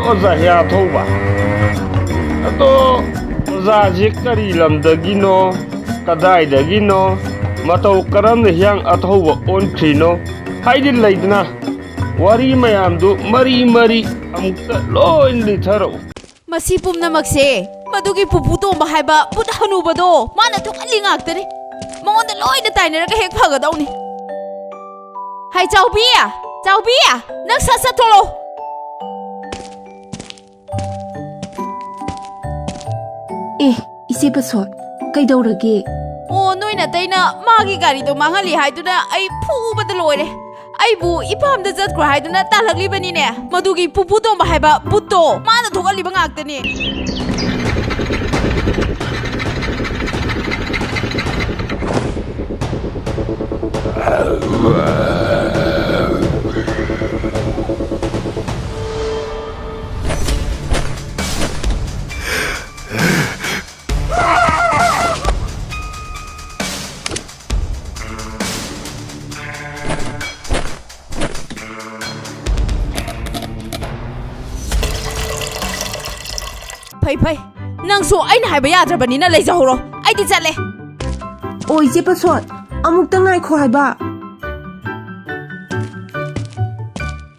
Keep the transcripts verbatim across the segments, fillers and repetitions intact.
ꯑꯣꯖꯥ ꯍꯤꯌꯥꯡ ꯑꯊꯧꯕ꯫ ꯑꯗꯣ ꯑꯣꯖꯥꯁꯦ ꯀꯔꯤ ꯂꯝꯗꯒꯤꯅꯣ? ꯀꯗꯥꯏꯗꯒꯤꯅꯣ? ꯃꯇꯧ ꯀꯔꯝꯅ ꯍꯤꯌꯥꯡ ꯑꯊꯧꯕ ꯑꯣꯟꯈ꯭ꯔꯤꯅꯣ? ꯍꯥꯏꯗꯤ ꯂꯩꯗꯅ, ꯋꯥꯔꯤ ꯃꯌꯥꯝꯗꯨ ꯃꯔꯤ ꯃꯔꯤ ꯑꯃꯨꯛꯇ ꯂꯣꯏ ꯂꯤꯊꯔꯛꯎ꯫ ꯃꯁꯤ ꯄꯨꯝꯅꯃꯛꯁꯦ ꯃꯗꯨꯒꯤ ꯄꯨꯄꯨ ꯇꯣꯝꯕ ꯍꯥꯏꯕ ꯕꯨꯠ ꯍꯅꯨꯕꯗꯣ ꯃꯥꯅ ꯊꯣꯛꯍꯜꯂꯤ ꯉꯥꯛꯇꯅꯤ꯫ ꯃꯉꯣꯟꯗ ꯂꯣꯏꯅ ꯇꯥꯏꯅꯔꯒ ꯍꯦꯛ ꯐꯒꯗꯧꯅꯤ꯫ ꯍꯥꯏ ꯆꯥꯎꯕꯤ, ꯆꯥꯎꯕꯤ, ꯅꯪ ꯁꯠ ꯁꯠ ꯊꯣꯛꯂꯛꯑꯣ꯫ ꯑꯦ, ꯏꯆꯦ ꯄꯁꯣꯠ, ꯀꯩꯗꯧꯔꯒꯦ? ꯑꯣ, ꯅꯣꯏ ꯅꯇꯩꯅ ꯃꯥꯒꯤ ꯒꯥꯔꯤꯗꯣ ꯃꯥꯡꯍꯜꯂꯤ ꯍꯥꯏꯗꯨꯅ ꯑꯩ ꯐꯨꯕꯗ ꯂꯣꯏꯔꯦ꯫ ꯑꯩꯕꯨ ꯏꯄꯥꯝꯗ ꯆꯠꯈ꯭ꯔꯣ ꯍꯥꯏꯗꯨꯅ ꯇꯥꯜꯂꯛꯂꯤꯕꯅꯤꯅꯦ꯫ ꯃꯗꯨꯒꯤ ꯄꯨꯄꯨ ꯇꯣꯝꯕ ꯍꯥꯏꯕ ꯕꯨꯠꯇꯣ ꯃꯥꯅ ꯊꯣꯛꯍꯜꯂꯤꯕ ꯉꯥꯛꯇꯅꯦ꯫ ꯐꯩ, ꯐꯩ꯫ ꯅꯪꯁꯨ ꯑꯩꯅ ꯍꯥꯏꯕ ꯌꯥꯗ꯭ꯔꯕꯅꯤꯅ ꯂꯩꯖꯍꯧꯔꯣ꯫ ꯑꯩꯗꯤ ꯆꯠꯂꯦ꯫ ꯑꯣ, ꯏꯆꯦ ꯄꯁꯣꯠ, ꯑꯃꯨꯛꯇ ꯉꯥꯏꯈꯣ ꯍꯥꯏꯕ꯫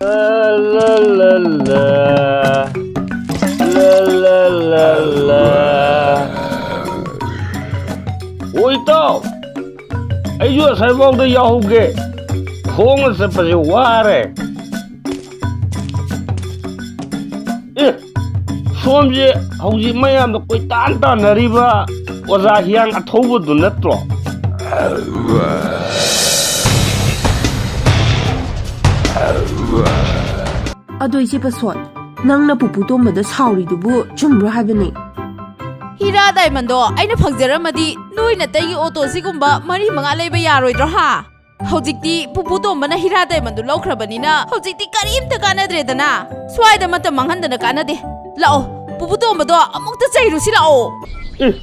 ꯂ, ꯂ, ꯂ, ꯂ꯫ ꯂ, ꯂ, ꯂ, ꯂ꯫ ꯑꯣ, ꯏꯇꯥꯎ, ꯑꯩꯁꯨ ꯑꯁꯥꯏꯐꯥꯎꯗ ꯌꯥꯎꯍꯧꯒꯦ꯫ ꯈꯣꯡꯅ ꯆꯠꯄꯁꯦ ꯋꯥꯔꯦ꯫ ꯑꯦ, ꯁꯣꯝꯁꯦ ꯍꯧꯖꯤꯛ ꯃꯌꯥꯝꯅ ꯀꯣꯏꯇꯥꯟ ꯇꯥꯟꯅꯔꯤꯕ ꯑꯣꯖꯥ ꯍꯤꯌꯥꯡ ꯑꯊꯧꯕꯗꯨ ꯅꯠꯇ꯭ꯔꯣ? ꯑꯗꯣ ꯏꯆꯦ ꯄꯁꯣꯠ, ꯅꯪꯅ ꯄꯨꯄꯨ ꯇꯣꯝꯕꯗ ꯁꯥꯎꯔꯤꯗꯨꯕꯨ ꯆꯨꯝꯕ꯭ꯔꯣ ꯍꯥꯏꯕꯅꯦ? ꯍꯤꯔꯥ ꯗꯥꯏꯃꯟꯗꯣ ꯑꯩꯅ ꯐꯪꯖꯔꯝꯃꯗꯤ ꯅꯣꯏ ꯅꯇꯩꯒꯤ ꯑꯣꯇꯣ ꯁꯤꯒꯨꯝꯕ ꯃꯔꯤ ꯃꯉꯥ ꯂꯩꯕ ꯌꯥꯔꯣꯏꯗ꯭ꯔꯣ ꯍꯥ? ꯍꯧꯖꯤꯛꯇꯤ ꯄꯨꯄꯨ ꯇꯣꯝꯕꯅ ꯍꯤꯔꯥ ꯗꯥꯏꯃꯟꯗꯨ ꯂꯧꯈ꯭ꯔꯕꯅꯤꯅ ꯍꯧꯖꯤꯛꯇꯤ ꯀꯔꯤꯝꯇ ꯀꯥꯟꯅꯗ꯭ꯔꯦꯗꯅ꯫ ꯁ꯭ꯋꯥꯏꯗ ꯃꯇꯝ ꯃꯥꯡꯍꯟꯗꯅ ꯀꯥꯟꯅꯗꯦ꯫ ꯂꯥꯛꯑꯣ, ꯄꯨꯄꯨ ꯇꯣꯝꯕꯗꯣ ꯑꯃꯨꯛꯇ ꯆꯩꯔꯨꯁꯤ ꯂꯥꯛꯑꯣ꯫ ꯑꯦ,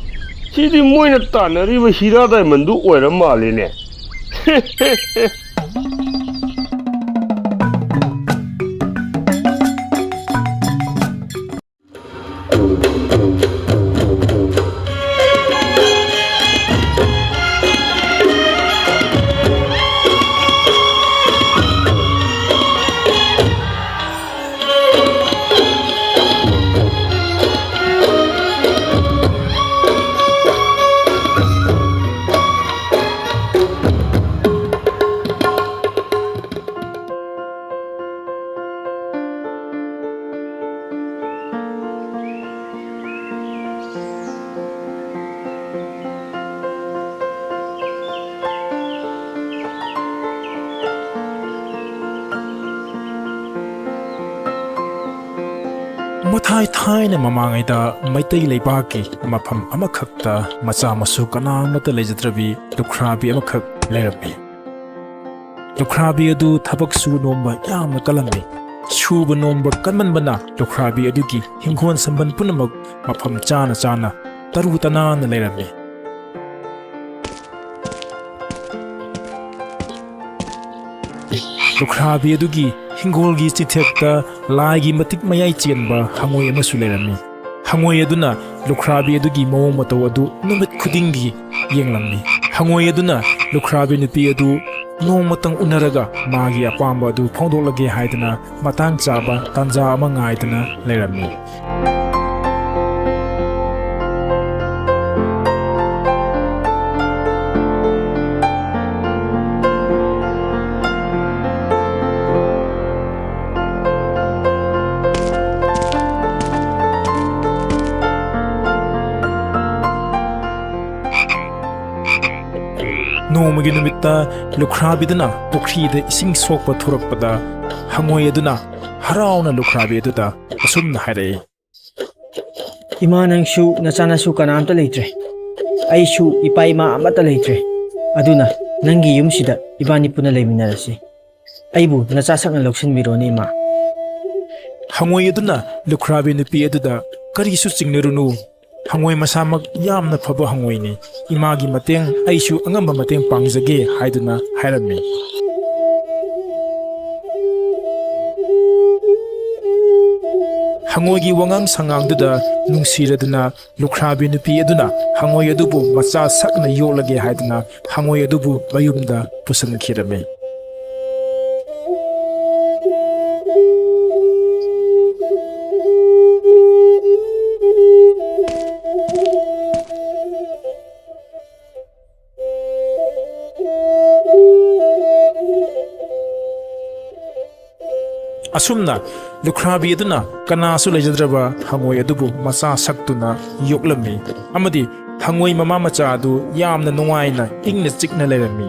ꯁꯤꯗꯤ ꯃꯣꯏꯅ ꯇꯥꯟꯅꯔꯤꯕ ꯍꯤꯔꯥ ꯗꯥꯏꯃꯟꯗꯨ ꯑꯣꯏꯔ ꯃꯥꯜꯂꯦꯅꯦ꯫ ꯊꯥꯏ ꯊꯥꯏꯅ ꯃꯃꯥꯡꯉꯩꯗ ꯃꯩꯇꯩ ꯂꯩꯕꯥꯛꯀꯤ ꯃꯐꯝ ꯑꯃꯈꯛꯇ ꯃꯆꯥ ꯃꯁꯨ ꯀꯅꯥ ꯑꯃꯠꯇ ꯂꯩꯖꯗ꯭ꯔꯕꯤ ꯂꯨꯈ꯭ꯔꯥꯕꯤ ꯑꯃꯈꯛ ꯂꯩꯔꯝꯃꯤ꯫ ꯂꯨꯈ꯭ꯔꯥꯕꯤ ꯑꯗꯨ ꯊꯕꯛ ꯁꯨ ꯅꯣꯝꯕ ꯌꯥꯝꯅ ꯀꯜꯂꯝꯃꯤ꯫ ꯁꯨꯕ ꯅꯣꯝꯕ ꯀꯟꯃꯟꯕꯅ ꯂꯨꯈ꯭ꯔꯥꯕꯤ ꯑꯗꯨꯒꯤ ꯍꯤꯡꯒꯣꯜ ꯁꯝꯕꯜ ꯄꯨꯝꯅꯃꯛ ꯃꯐꯝ ꯆꯥꯅ ꯆꯥꯅ ꯇꯔꯨ ꯇꯅꯥꯟꯅ ꯂꯩꯔꯝꯃꯤ꯫ ꯂꯨꯈ꯭ꯔꯥꯕꯤ ꯑꯗꯨꯒꯤ ꯍꯤꯡꯒꯣꯜꯒꯤ ꯆꯤꯊꯦꯛꯇ ꯂꯥꯏꯒꯤ ꯃꯇꯤꯛ ꯃꯌꯥꯏ ꯆꯦꯟꯕ ꯍꯉꯣꯏ ꯑꯃꯁꯨ ꯂꯩꯔꯝꯃꯤ꯫ ꯍꯉꯣꯏ ꯑꯗꯨꯅ ꯂꯨꯈ꯭ꯔꯥꯕꯤ ꯑꯗꯨꯒꯤ ꯃꯑꯣꯡ ꯃꯇꯧ ꯑꯗꯨ ꯅꯨꯃꯤꯠ ꯈꯨꯗꯤꯡꯒꯤ ꯌꯦꯡꯂꯝꯃꯤ꯫ ꯍꯉꯣꯏ ꯑꯗꯨꯅ ꯂꯨꯈ꯭ꯔꯥꯕꯤ ꯅꯨꯄꯤ ꯑꯗꯨ ꯅꯣꯡꯃꯇꯪ ꯎꯅꯔꯒ ꯃꯥꯒꯤ ꯑꯄꯥꯝꯕ ꯑꯗꯨ ꯐꯣꯡꯗꯣꯛꯂꯒꯦ ꯍꯥꯏꯗꯨꯅ ꯃꯇꯥꯡ ꯆꯥꯕ ꯇꯥꯟꯖꯥ ꯑꯃ ꯉꯥꯏꯗꯨꯅ ꯂꯩꯔꯝꯃꯤ꯫ ꯅꯣꯡꯃꯒꯤ ꯅꯨꯃꯤꯠꯇ ꯂꯨꯈ꯭ꯔꯥꯕꯤꯗꯨꯅ ꯄꯨꯈ꯭ꯔꯤꯗ ꯏꯁꯤꯡ ꯁꯣꯛꯄ ꯊꯣꯔꯛꯄꯗ ꯍꯉꯣꯏ ꯑꯗꯨꯅ ꯍꯔꯥꯎꯅ ꯂꯨꯈ꯭ꯔꯥꯕꯤ ꯑꯗꯨꯗ ꯑꯁꯨꯝꯅ ꯍꯥꯏꯔꯛꯏ꯫ "ꯏꯃꯥ, ꯅꯪꯁꯨ ꯅꯆꯥꯅꯁꯨ ꯀꯅꯥꯝꯇ ꯂꯩꯇ꯭ꯔꯦ꯫ ꯑꯩꯁꯨ ꯏꯄꯥ ꯏꯃꯥ ꯑꯃꯠꯇ ꯂꯩꯇ꯭ꯔꯦ꯫ ꯑꯗꯨꯅ ꯅꯪꯒꯤ ꯌꯨꯝꯁꯤꯗ ꯏꯕꯥꯅꯤ ꯄꯨꯟꯅ ꯂꯩꯃꯤꯟꯅꯔꯁꯤ꯫ ꯑꯩꯕꯨ ꯅꯆꯥ ꯁꯛꯅ ꯂꯧꯁꯤꯟꯕꯤꯔꯣꯅꯦ, ꯏꯃꯥ꯫" ꯍꯉꯣꯏ ꯑꯗꯨꯅ ꯂꯨꯈ꯭ꯔꯥꯕꯤ ꯅꯨꯄꯤ ꯑꯗꯨꯗ, "ꯀꯔꯤꯁꯨ ꯆꯤꯡꯅꯔꯨꯅꯨ꯫ ꯍꯉꯣꯏ ꯃꯁꯥꯃꯛ ꯌꯥꯝꯅ ꯐꯕ ꯍꯉꯣꯏꯅꯤ꯫ ꯏꯃꯥꯒꯤ ꯃꯇꯦꯡ ꯑꯩꯁꯨ ꯑꯉꯝꯕ ꯃꯇꯦꯡ ꯄꯥꯡꯖꯒꯦ" ꯍꯥꯏꯗꯨꯅ ꯍꯥꯏꯔꯝꯃꯤ꯫ ꯍꯉꯣꯏꯒꯤ ꯋꯥꯉꯥꯡ ꯁꯉꯥꯡꯗꯨꯗ ꯅꯨꯡꯁꯤꯔꯗꯨꯅ ꯂꯨꯈ꯭ꯔꯥꯕꯤ ꯅꯨꯄꯤ ꯑꯗꯨꯅ ꯍꯉꯣꯏ ꯑꯗꯨꯕꯨ ꯃꯆꯥ ꯁꯛꯅ ꯌꯣꯛꯂꯒꯦ ꯍꯥꯏꯗꯨꯅ ꯍꯉꯣꯏ ꯑꯗꯨꯕꯨ ꯃꯌꯨꯝꯗ ꯄꯨꯁꯤꯟꯈꯤꯔꯝꯃꯤ꯫ ꯑꯁꯨꯝꯅ ꯂꯨꯈ꯭ꯔꯥꯕꯤ ꯑꯗꯨꯅ ꯀꯅꯥꯁꯨ ꯂꯩꯖꯗ꯭ꯔꯕ ꯍꯉꯣꯏ ꯑꯗꯨꯕꯨ ꯃꯆꯥ ꯁꯛꯇꯨꯅ ꯌꯣꯛꯂꯝꯃꯤ, ꯑꯃꯗꯤ ꯍꯉꯣꯏ ꯃꯃꯥ ꯃꯆꯥ ꯑꯗꯨ ꯌꯥꯝꯅ ꯅꯨꯡꯉꯥꯏꯅ ꯏꯪꯅ ꯆꯤꯛꯅ ꯂꯩꯔꯝꯃꯤ꯫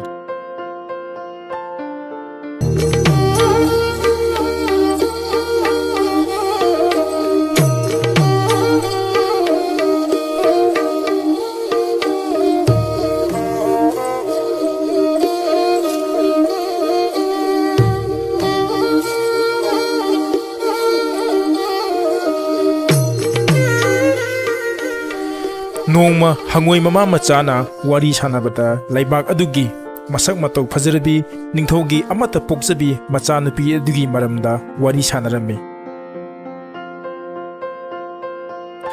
ꯅꯣꯡꯃ ꯍꯉꯣꯏ ꯃꯃꯥ ꯃꯆꯥꯅ ꯋꯥꯔꯤ ꯁꯥꯟꯅꯕꯗ ꯂꯩꯕꯥꯛ ꯑꯗꯨꯒꯤ ꯃꯁꯛ ꯃꯇꯧ ꯐꯖꯔꯕꯤ ꯅꯤꯡꯊꯧꯒꯤ ꯑꯃꯠꯇ ꯄꯣꯛꯆꯕꯤ ꯃꯆꯥꯅꯨꯄꯤ ꯑꯗꯨꯒꯤ ꯃꯔꯝꯗ ꯋꯥꯔꯤ ꯁꯥꯟꯅꯔꯝꯃꯤ꯫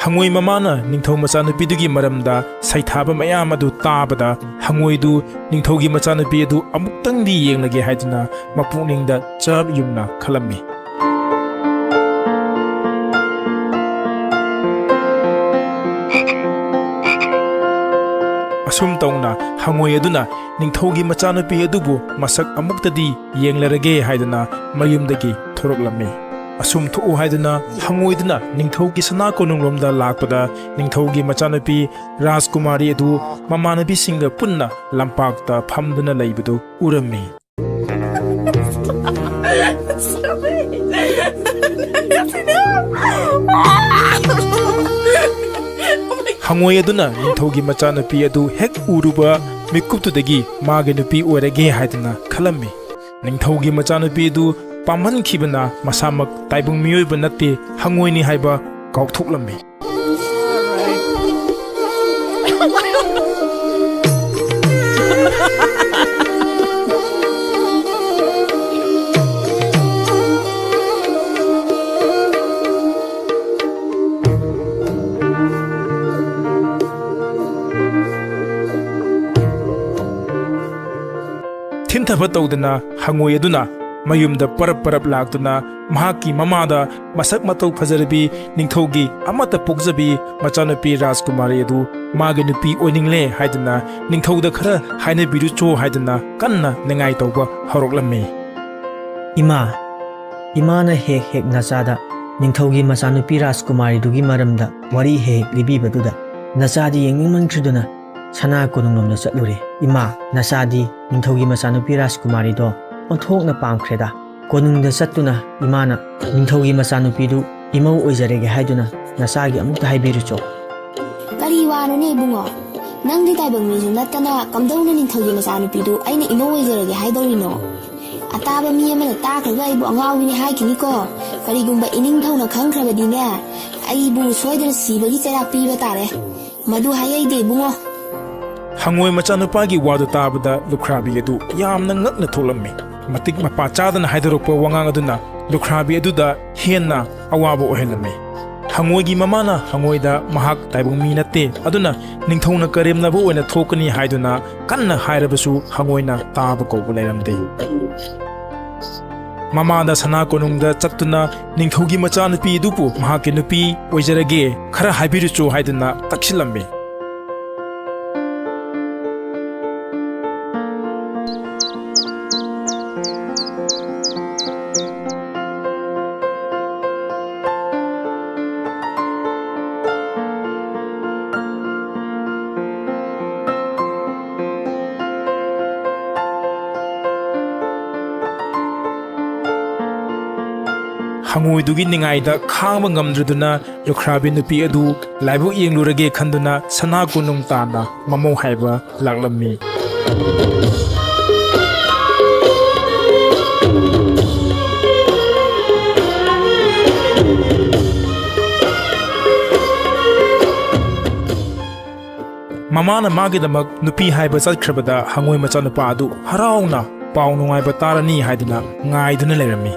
ꯍꯉꯣꯏ ꯃꯃꯥꯅ ꯅꯤꯡꯊꯧ ꯃꯆꯥꯅꯨꯄꯤꯗꯨꯒꯤ ꯃꯔꯝꯗ ꯁꯩꯊꯥꯕ ꯃꯌꯥꯝ ꯑꯗꯨ ꯇꯥꯕꯗ ꯍꯉꯣꯏꯗꯨ ꯅꯤꯡꯊꯧꯒꯤ ꯃꯆꯥꯅꯨꯄꯤ ꯑꯗꯨ ꯑꯃꯨꯛꯇꯪꯗꯤ ꯌꯦꯡꯂꯒꯦ ꯍꯥꯏꯗꯨꯅ ꯃꯄꯨꯛꯅꯤꯡꯗ ꯆꯞ ꯌꯨꯡꯅ ꯈꯜꯂꯝꯃꯤ꯫ ꯑꯁꯨꯝ ꯇꯧꯅ ꯍꯉꯣꯏ ꯑꯗꯨꯅ ꯅꯤꯡꯊꯧꯒꯤ ꯃꯆꯥꯅꯨꯄꯤ ꯑꯗꯨꯕꯨ ꯃꯁꯛ ꯑꯃꯨꯛꯇꯗꯤ ꯌꯦꯡꯂꯔꯒꯦ ꯍꯥꯏꯗꯨꯅ ꯃꯌꯨꯝꯗꯒꯤ ꯊꯣꯔꯛꯂꯝꯃꯤ꯫ ꯑꯁꯨꯝ ꯊꯣꯛꯎ ꯍꯥꯏꯗꯨꯅ ꯍꯉꯣꯏꯗꯨꯅ ꯅꯤꯡꯊꯧꯒꯤ ꯁꯅꯥ ꯀꯣꯅꯨꯡꯂꯣꯝꯗ ꯂꯥꯛꯄꯗ ꯅꯤꯡꯊꯧꯒꯤ ꯃꯆꯥꯅꯨꯄꯤ ꯔꯥꯖꯀꯨꯃꯥꯔꯤ ꯑꯗꯨ ꯃꯃꯥꯟꯅꯕꯤꯁꯤꯡꯒ ꯄꯨꯟꯅ ꯂꯝꯄꯥꯛꯇ ꯐꯝꯗꯨꯅ ꯂꯩꯕꯗꯨ ꯎꯔꯝꯃꯤ꯫ ꯍꯉꯣꯏ ꯑꯗꯨꯅ ꯅꯤꯡꯊꯧꯒꯤ ꯃꯆꯥꯅꯨꯄꯤ ꯑꯗꯨ ꯍꯦꯛ ꯎꯔꯨꯕ ꯃꯤꯀꯨꯞꯇꯨꯗꯒꯤ ꯃꯥꯒꯤ ꯅꯨꯄꯤ ꯑꯣꯏꯔꯒꯦ ꯍꯥꯏꯗꯨꯅ ꯈꯜꯂꯝꯃꯤ꯫ ꯅꯤꯡꯊꯧꯒꯤ ꯃꯆꯥꯅꯨꯄꯤ ꯑꯗꯨ ꯄꯥꯝꯃꯟꯈꯤꯕꯅ ꯃꯁꯥꯃꯛ ꯇꯥꯏꯕꯪ ꯃꯤꯑꯣꯏꯕ ꯅꯠꯇꯦ, ꯍꯉꯣꯏꯅꯤ ꯍꯥꯏꯕ ꯀꯥꯎꯊꯣꯛꯂꯝꯃꯤ꯫ ꯊꯤꯟꯊꯕ ꯇꯧꯗꯅ ꯍꯉꯣꯏ ꯑꯗꯨꯅ ꯃꯌꯨꯝꯗ ꯄꯔꯞ ꯄꯔꯞ ꯂꯥꯛꯇꯨꯅ ꯃꯍꯥꯛꯀꯤ ꯃꯃꯥꯗ ꯃꯁꯛ ꯃꯇꯧ ꯐꯖꯔꯕꯤ ꯅꯤꯡꯊꯧꯒꯤ ꯑꯃꯠꯇ ꯄꯣꯛꯆꯕꯤ ꯃꯆꯥꯅꯨꯄꯤ ꯔꯥꯖꯀꯨꯃꯥꯔꯤ ꯑꯗꯨ ꯃꯥꯒꯤ ꯅꯨꯄꯤ ꯑꯣꯏꯅꯤꯡꯂꯦ ꯍꯥꯏꯗꯨꯅ ꯅꯤꯡꯊꯧꯗ ꯈꯔ ꯍꯥꯏꯅꯕꯤꯔꯨꯆꯣ ꯍꯥꯏꯗꯨꯅ ꯀꯟꯅ ꯅꯤꯡꯉꯥꯏ ꯇꯧꯕ ꯍꯧꯔꯛꯂꯝꯃꯤ꯫ ꯏꯃꯥ, ꯏꯃꯥꯅ ꯍꯦꯛ ꯍꯦꯛ ꯅꯆꯥꯗ ꯅꯤꯡꯊꯧꯒꯤ ꯃꯆꯥꯅꯨꯄꯤ ꯔꯥꯖꯀꯨꯃꯥꯔꯤꯗꯨꯒꯤ ꯃꯔꯝꯗ ꯋꯥꯔꯤ ꯍꯦꯛ ꯍꯦꯛ ꯂꯤꯕꯤꯕꯗꯨꯗ ꯅꯆꯥꯗꯤ ꯌꯦꯡꯅꯤꯡꯃꯟꯈꯤꯗꯨꯅ ꯁꯅꯥ ꯀꯣꯅꯨꯡꯂꯣꯝꯗ ꯆꯠꯂꯨꯔꯦ꯫ ꯏꯃꯥ, ꯅꯆꯥꯗꯤ ꯅꯤꯡꯊꯧꯒꯤ ꯃꯆꯥꯅꯨꯄꯤ ꯔꯥꯖꯀꯨꯃꯥꯔꯤꯗꯣ ꯑꯣꯟꯊꯣꯛꯅ ꯄꯥꯝꯈ꯭ꯔꯦꯗ꯫ ꯀꯣꯅꯨꯡꯗ ꯆꯠꯇꯨꯅ ꯏꯃꯥꯅ ꯅꯤꯡꯊꯧꯒꯤ ꯃꯆꯥꯅꯨꯄꯤꯗꯨ ꯏꯃꯧ ꯑꯣꯏꯖꯔꯒꯦ ꯍꯥꯏꯗꯨꯅ ꯅꯆꯥꯒꯤ ꯑꯃꯨꯛꯇ ꯍꯥꯏꯕꯤꯔꯨꯆꯣ꯫ ꯀꯔꯤ ꯋꯥꯅꯣꯅꯦ ꯏꯕꯨꯡꯉꯣ? ꯅꯪꯗꯤ ꯇꯥꯏꯕꯪ ꯃꯤꯁꯨ ꯅꯠꯇꯅ ꯀꯝꯗꯧꯅ ꯅꯤꯡꯊꯧꯒꯤ ꯃꯆꯥꯅꯨꯄꯤꯗꯨ ꯑꯩꯅ ꯏꯃꯧ ꯑꯣꯏꯖꯔꯒꯦ ꯍꯥꯏꯗꯧꯔꯤꯅꯣ? ꯑꯇꯥꯕ ꯃꯤ ꯑꯃꯅ ꯇꯥꯈ꯭ꯔꯒ ꯑꯩꯕꯨ ꯑꯉꯥꯎꯕꯤꯅꯤ ꯍꯥꯏꯈꯤꯅꯤꯀꯣ꯫ ꯀꯔꯤꯒꯨꯝꯕ ꯏꯅꯤꯡꯊꯧꯅ ꯈꯪꯈ꯭ꯔꯕꯗꯤꯅꯦ, ꯑꯩꯕꯨ ꯁꯣꯏꯗꯅ ꯁꯤꯕꯒꯤ ꯆꯩꯔꯥꯛ ꯄꯤꯕ ꯇꯥꯔꯦ꯫ ꯃꯗꯨ ꯍꯥꯏ ꯑꯩꯗꯤ, ꯏꯕꯨꯡꯉꯣ꯫ ꯍꯉꯣꯏ ꯃꯆꯥꯅꯨꯄꯥꯒꯤ ꯋꯥꯗꯨ ꯇꯥꯕꯗ ꯂꯨꯈ꯭ꯔꯥꯕꯤ ꯑꯗꯨ ꯌꯥꯝꯅ ꯉꯛꯅ ꯊꯣꯛꯂꯝꯃꯤ꯫ ꯃꯇꯤꯛ ꯃꯄꯥ ꯆꯥꯗꯅ ꯍꯥꯏꯗꯣꯔꯛꯄ ꯋꯥꯉꯥꯡ ꯑꯗꯨꯅ ꯂꯨꯈ꯭ꯔꯥꯕꯤ ꯑꯗꯨꯗ ꯍꯦꯟꯅ ꯑꯋꯥꯕ ꯑꯣꯏꯍꯜꯂꯝꯃꯤ꯫ ꯍꯉꯣꯏꯒꯤ ꯃꯃꯥꯅ ꯍꯉꯣꯏꯗ ꯃꯍꯥꯛ ꯇꯥꯏꯕꯪ ꯃꯤ ꯅꯠꯇꯦ, ꯑꯗꯨꯅ ꯅꯤꯡꯊꯧꯅ ꯀꯔꯦꯝꯅꯕ ꯑꯣꯏꯅ ꯊꯣꯛꯀꯅꯤ ꯍꯥꯏꯗꯨꯅ ꯀꯟꯅ ꯍꯥꯏꯔꯕꯁꯨ ꯍꯉꯣꯏꯅ ꯇꯥꯕ ꯀꯧꯕ ꯂꯩꯔꯝꯗꯦ꯫ ꯃꯃꯥꯗ ꯁꯅꯥ ꯀꯣꯅꯨꯡꯗ ꯆꯠꯇꯨꯅ ꯅꯤꯡꯊꯧꯒꯤ ꯃꯆꯥꯅꯨꯄꯤ ꯑꯗꯨꯕꯨ ꯃꯍꯥꯛꯀꯤ ꯅꯨꯄꯤ ꯑꯣꯏꯖꯔꯒꯦ, ꯈꯔ ꯍꯥꯏꯕꯤꯔꯨꯆꯣ ꯍꯥꯏꯗꯨꯅ ꯇꯛꯁꯤꯜꯂꯝꯃꯤ꯫ ꯍꯉꯣꯏꯗꯨꯒꯤ ꯅꯤꯡꯉꯥꯏꯗ ꯈꯥꯡꯕ ꯉꯝꯗ꯭ꯔꯗꯨꯅ ꯂꯨꯈ꯭ꯔꯥꯕꯤ ꯅꯨꯄꯤ ꯑꯗꯨ ꯂꯥꯏꯕꯛ ꯌꯦꯡꯂꯨꯔꯒꯦ ꯈꯟꯗꯨꯅ ꯁꯅꯥ ꯀꯣꯅꯨꯡ ꯇꯥꯟꯅ ꯃꯃꯧ ꯍꯥꯏꯕ ꯂꯥꯛꯂꯝꯃꯤ꯫ ꯃꯃꯥꯅ ꯃꯥꯒꯤꯗꯃꯛ ꯅꯨꯄꯤ ꯍꯥꯏꯕ ꯆꯠꯈ꯭ꯔꯕꯗ ꯍꯉꯣꯏ ꯃꯆꯥꯅꯨꯄꯥ ꯑꯗꯨ ꯍꯔꯥꯎꯅ ꯄꯥꯎ ꯅꯨꯡꯉꯥꯏꯕ ꯇꯥꯔꯅꯤ ꯍꯥꯏꯗꯨꯅ ꯉꯥꯏꯗꯨꯅ ꯂꯩꯔꯝꯃꯤ꯫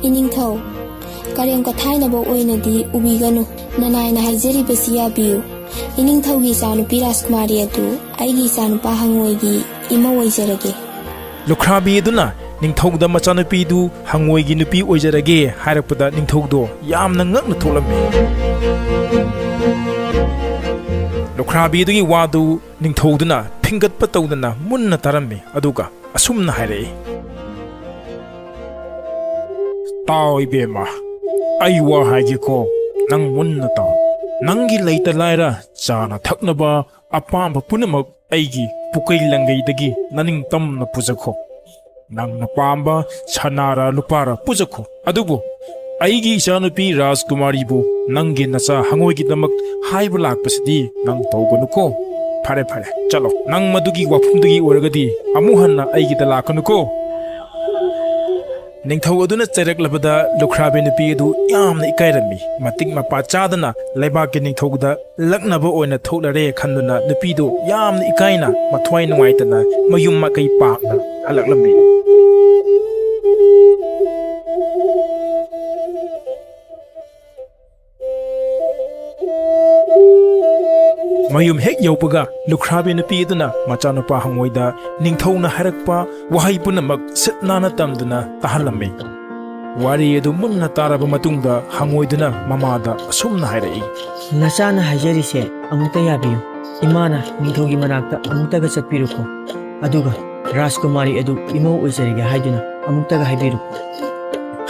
ꯏꯅꯤꯡꯊꯧ, ꯀꯔꯦꯝ ꯀꯊꯥꯏꯅꯕ ꯑꯣꯏꯅꯗꯤ ꯎꯕꯤꯒꯅꯨ꯫ ꯅꯅꯥꯏꯅ ꯍꯥꯏꯖꯔꯤꯕꯁꯤ ꯌꯥꯕꯤꯌꯨ꯫ ꯏꯅꯤꯡꯊꯧꯒꯤ ꯏꯆꯥꯅꯨꯄꯤ ꯔꯥꯖꯀꯨꯃꯥꯔꯤ ꯑꯗꯨ ꯑꯩꯒꯤ ꯏꯆꯥꯅꯨꯄꯥ ꯍꯪꯉꯣꯏꯒꯤ ꯏꯃꯧ ꯑꯣꯏꯖꯔꯒꯦ꯫ ꯂꯨꯈ꯭ꯔꯥꯕꯤ ꯑꯗꯨꯅ ꯅꯤꯡꯊꯧꯗ ꯃꯆꯥꯅꯨꯄꯤꯗꯨ ꯍꯪꯉꯣꯏꯒꯤ ꯅꯨꯄꯤ ꯑꯣꯏꯖꯔꯒꯦ ꯍꯥꯏꯔꯛꯄꯗ ꯅꯤꯡꯊꯧꯗꯣ ꯌꯥꯝꯅ ꯉꯛꯅ ꯊꯣꯛꯂꯝꯃꯤ꯫ ꯂꯨꯈ꯭ꯔꯥꯕꯤ ꯑꯗꯨꯒꯤ ꯋꯥꯗꯨ ꯅꯤꯡꯊꯧꯗꯨꯅ ꯐꯤꯡꯒꯠꯄ ꯇꯧꯗꯅ ꯃꯨꯟꯅ ꯇꯥꯔꯝꯃꯤ, ꯑꯗꯨꯒ ꯑꯁꯨꯝꯅ ꯍꯥꯏꯔꯛꯏ, "ꯇꯥꯎ ꯏꯕꯦꯝꯃ, ꯑꯩ ꯋꯥ ꯍꯥꯏꯒꯦꯀꯣ, ꯅꯪ ꯃꯨꯟꯅ ꯇꯥꯎ꯫ ꯅꯪꯒꯤ ꯂꯩꯇ ꯂꯥꯏꯔ, ꯆꯥꯅ ꯊꯛꯅꯕ, ꯑꯄꯥꯝꯕ ꯄꯨꯝꯅꯃꯛ ꯑꯩꯒꯤ ꯄꯨꯀꯩ ꯂꯪꯒꯩꯗꯒꯤ ꯅꯅꯤꯡ ꯇꯝꯅ ꯄꯨꯖꯈꯣ꯫ ꯅꯪꯅ ꯄꯥꯝꯕ ꯁꯅꯥꯔ ꯂꯨꯄꯥꯔ ꯄꯨꯖꯈꯣ, ꯑꯗꯨꯕꯨ ꯑꯩꯒꯤ ꯏꯆꯥꯅꯨꯄꯤ ꯔꯥꯖꯀꯨꯃꯥꯔꯤꯕꯨ ꯅꯪꯒꯤ ꯅꯆꯥ ꯍꯪꯉꯣꯏꯒꯤꯗꯃꯛ ꯍꯥꯏꯕ ꯂꯥꯛꯄꯁꯤꯗꯤ ꯅꯪ ꯇꯧꯒꯅꯨꯀꯣ꯫ ꯐꯔꯦ, ꯐꯔꯦ, ꯆꯠꯂꯣ꯫ ꯅꯪ ꯃꯗꯨꯒꯤ ꯋꯥꯐꯝꯗꯨꯒꯤ ꯑꯣꯏꯔꯒꯗꯤ ꯑꯃꯨꯛ ꯍꯟꯅ ꯑꯩꯒꯤꯗ ꯂꯥꯛꯀꯅꯨꯀꯣ꯫ ꯅꯤꯡꯊꯧ ꯑꯗꯨꯅ ꯆꯩꯔꯛꯂꯕꯗ ꯂꯨꯈ꯭ꯔꯥꯕꯤ ꯅꯨꯄꯤ ꯑꯗꯨ ꯌꯥꯝꯅ ꯏꯀꯥꯏꯔꯝꯃꯤ꯫ ꯃꯇꯤꯛ ꯃꯄꯥ ꯆꯥꯗꯅ ꯂꯩꯕꯥꯛꯀꯤ ꯅꯤꯡꯊꯧꯗ ꯂꯛꯅꯕ ꯑꯣꯏꯅ ꯊꯣꯛꯂꯔꯦ ꯈꯟꯗꯨꯅ ꯅꯨꯄꯤꯗꯨ ꯌꯥꯝꯅ ꯏꯀꯥꯏꯅ ꯃꯊ꯭ꯋꯥꯏ ꯅꯨꯡꯉꯥꯏꯇꯅ ꯃꯌꯨꯝ ꯃꯀꯩ ꯄꯥꯛꯅ ꯍꯜꯂꯛꯂꯝꯃꯤ꯫ ꯃꯌꯨꯝ ꯍꯦꯛ ꯌꯧꯕꯒ ꯂꯨꯈ꯭ꯔꯥꯕꯤ ꯅꯨꯄꯤ ꯑꯗꯨꯅ ꯃꯆꯥꯅꯨꯄꯥ ꯍꯪꯉꯣꯏꯗ ꯅꯤꯡꯊꯧꯅ ꯍꯥꯏꯔꯛꯄ ꯋꯥꯍꯩ ꯄꯨꯝꯅꯃꯛ ꯁꯤꯠ ꯅꯥꯟꯅ ꯇꯝꯗꯨꯅ ꯇꯥꯍꯜꯂꯝꯃꯤ꯫ ꯋꯥꯔꯤ ꯑꯗꯨ ꯃꯨꯟꯅ ꯇꯥꯔꯕ ꯃꯇꯨꯡꯗ ꯍꯪꯉꯣꯏꯗꯨꯅ ꯃꯃꯥꯗ ꯑꯁꯨꯝꯅ ꯍꯥꯏꯔꯛꯏ꯫ "ꯅꯆꯥꯅ ꯍꯥꯏꯖꯔꯤꯁꯦ ꯑꯃꯨꯛꯇ ꯌꯥꯕꯤꯌꯨ꯫ ꯏꯃꯥꯅ ꯅꯤꯡꯊꯧꯒꯤ ꯃꯅꯥꯛꯇ ꯑꯃꯨꯛꯇꯒ ꯆꯠꯄꯤꯔꯨꯀꯣ꯫ ꯑꯗꯨꯒ ꯔꯥꯖꯀꯨꯃꯥꯔꯤ ꯑꯗꯨ ꯏꯃꯧ ꯑꯣꯏꯖꯔꯒꯦ ꯍꯥꯏꯗꯨꯅ ꯑꯃꯨꯛꯇꯒ ꯍꯥꯏꯕꯤꯔꯨꯀꯣ꯫"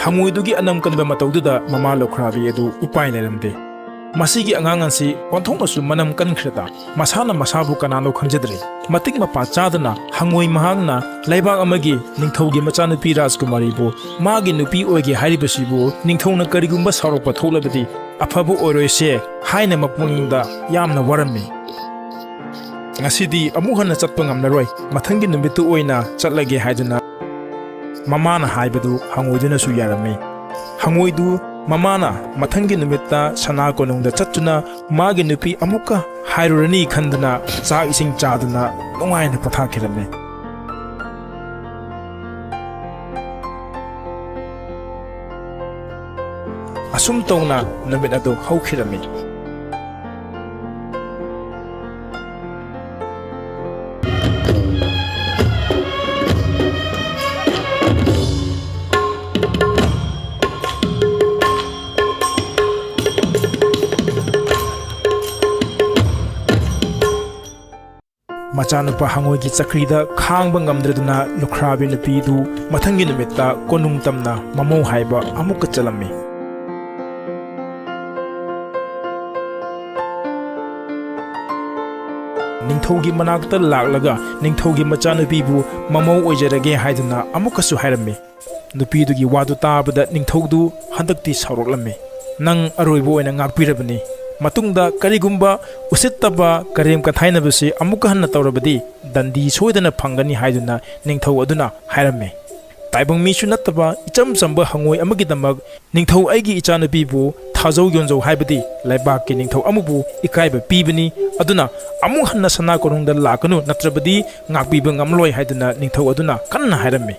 ꯍꯪꯉꯣꯏꯗꯨꯒꯤ ꯑꯅꯝ ꯀꯟꯕ ꯃꯇꯧꯗꯨꯗ ꯃꯃꯥ ꯂꯨꯈ꯭ꯔꯥꯕꯤ ꯑꯗꯨ ꯎꯄꯥꯏ ꯂꯩꯔꯝꯗꯦ꯫ ꯃꯁꯤꯒꯤ ꯑꯉꯥꯡ ꯑꯁꯤ ꯑꯣꯟꯊꯣꯛꯅꯁꯨ ꯃꯅꯝ ꯀꯟꯈ꯭ꯔꯦꯗ꯫ ꯃꯁꯥꯅ ꯃꯁꯥꯕꯨ ꯀꯅꯥꯅꯣ ꯈꯪꯖꯗ꯭ꯔꯦ꯫ ꯃꯇꯤꯛ ꯃꯄꯥ ꯆꯥꯗꯅ ꯍꯪꯉꯣꯏ ꯃꯍꯥꯛꯅ ꯂꯩꯕꯥꯛ ꯑꯃꯒꯤ ꯅꯤꯡꯊꯧꯒꯤ ꯃꯆꯥꯅꯨꯄꯤ ꯔꯥꯖꯀꯨꯃꯥꯔꯤꯕꯨ ꯃꯥꯒꯤ ꯅꯨꯄꯤ ꯑꯣꯏꯒꯦ ꯍꯥꯏꯔꯤꯕꯁꯤꯕꯨ ꯅꯤꯡꯊꯧꯅ ꯀꯔꯤꯒꯨꯝꯕ ꯁꯥꯎꯔꯛꯄ ꯊꯣꯛꯂꯕꯗꯤ ꯑꯐꯕ ꯑꯣꯏꯔꯣꯏꯁꯦ ꯍꯥꯏꯅ ꯃꯄꯨꯛꯅꯤꯡꯗ ꯌꯥꯝꯅ ꯋꯥꯔꯝꯃꯤ꯫ "ꯉꯁꯤꯗꯤ ꯑꯃꯨꯛ ꯍꯟꯅ ꯆꯠꯄ ꯉꯝꯂꯔꯣꯏ, ꯃꯊꯪꯒꯤ ꯅꯨꯃꯤꯠꯇꯨ ꯑꯣꯏꯅ ꯆꯠꯂꯒꯦ" ꯍꯥꯏꯗꯨꯅ ꯃꯃꯥꯅ ꯍꯥꯏꯕꯗꯨ ꯍꯪꯉꯣꯏꯗꯨꯅꯁꯨ ꯌꯥꯔꯝꯃꯤ꯫ ꯍꯪꯉꯣꯏꯗꯨ ꯃꯃꯥꯅ ꯃꯊꯪꯒꯤ ꯅꯨꯃꯤꯠꯇ ꯁꯅꯥ ꯀꯣꯅꯨꯡꯗ ꯆꯠꯇꯨꯅ ꯃꯥꯒꯤ ꯅꯨꯄꯤ ꯑꯃꯨꯛꯀ ꯍꯥꯏꯔꯨꯔꯅꯤ ꯈꯟꯗꯨꯅ ꯆꯥꯛ ꯏꯁꯤꯡ ꯆꯥꯗꯨꯅ ꯅꯨꯡꯉꯥꯏꯅ ꯄꯣꯊꯥꯈꯤꯔꯝꯃꯤ꯫ ꯑꯁꯨꯝ ꯇꯧꯅ ꯅꯨꯃꯤꯠ ꯑꯗꯨ ꯍꯧꯈꯤꯔꯝꯃꯤ꯫ ꯃꯆꯥꯅꯨꯄꯥ ꯍꯪꯉꯣꯏꯒꯤ ꯆꯀ꯭ꯔꯤꯗ ꯈꯥꯡꯕ ꯉꯝꯗ꯭ꯔꯗꯨꯅ ꯂꯨꯈ꯭ꯔꯥꯕꯤ ꯅꯨꯄꯤꯗꯨ ꯃꯊꯪꯒꯤ ꯅꯨꯃꯤꯠꯇ ꯀꯣꯅꯨꯡ ꯇꯝꯅ ꯃꯃꯧ ꯍꯥꯏꯕ ꯑꯃꯨꯛꯀ ꯆꯠꯂꯝꯃꯤ꯫ ꯅꯤꯡꯊꯧꯒꯤ ꯃꯅꯥꯛꯇ ꯂꯥꯛꯂꯒ ꯅꯤꯡꯊꯧꯒꯤ ꯃꯆꯥꯅꯨꯄꯤꯕꯨ ꯃꯃꯧ ꯑꯣꯏꯖꯔꯒꯦ ꯍꯥꯏꯗꯨꯅ ꯑꯃꯨꯛꯀꯁꯨ ꯍꯥꯏꯔꯝꯃꯤ꯫ ꯅꯨꯄꯤꯗꯨꯒꯤ ꯋꯥꯗꯨ ꯇꯥꯕꯗ ꯅꯤꯡꯊꯧꯗꯨ ꯍꯟꯗꯛꯇꯤ ꯁꯥꯎꯔꯛꯂꯝꯃꯤ꯫ "ꯅꯪ ꯑꯔꯣꯏꯕ ꯑꯣꯏꯅ ꯉꯥꯛꯄꯤꯔꯕꯅꯤ꯫ ꯃꯇꯨꯡꯗ ꯀꯔꯤꯒꯨꯝꯕ ꯎꯁꯤꯠꯇꯕ ꯀꯔꯦꯝ ꯀꯊꯥꯏꯅꯕꯁꯤ ꯑꯃꯨꯛꯀ ꯍꯟꯅ ꯇꯧꯔꯕꯗꯤ ꯗꯟꯗꯤ ꯁꯣꯏꯗꯅ ꯐꯪꯒꯅꯤ" ꯍꯥꯏꯗꯨꯅ ꯅꯤꯡꯊꯧ ꯑꯗꯨꯅ ꯍꯥꯏꯔꯝꯃꯤ꯫ ꯇꯥꯏꯕꯪ ꯃꯤꯁꯨ ꯅꯠꯇꯕ ꯏꯆꯝ ꯆꯝꯕ ꯍꯉꯣꯏ ꯑꯃꯒꯤꯗꯃꯛ ꯅꯤꯡꯊꯧ ꯑꯩꯒꯤ ꯏꯆꯥꯅꯨꯄꯤꯕꯨ ꯊꯥꯖꯧ ꯌꯣꯟꯖꯧ ꯍꯥꯏꯕꯗꯤ ꯂꯩꯕꯥꯛꯀꯤ ꯅꯤꯡꯊꯧ ꯑꯃꯕꯨ ꯏꯀꯥꯏꯕ ꯄꯤꯕꯅꯤ꯫ ꯑꯗꯨꯅ ꯑꯃꯨꯛ ꯍꯟꯅ ꯁꯅꯥ ꯀꯣꯅꯨꯡꯗ ꯂꯥꯛꯀꯅꯨ, ꯅꯠꯇ꯭ꯔꯕꯗꯤ ꯉꯥꯛꯄꯤꯕ ꯉꯝꯂꯣꯏ ꯍꯥꯏꯗꯨꯅ ꯅꯤꯡꯊꯧ ꯑꯗꯨꯅ ꯀꯟꯅ ꯍꯥꯏꯔꯝꯃꯤ꯫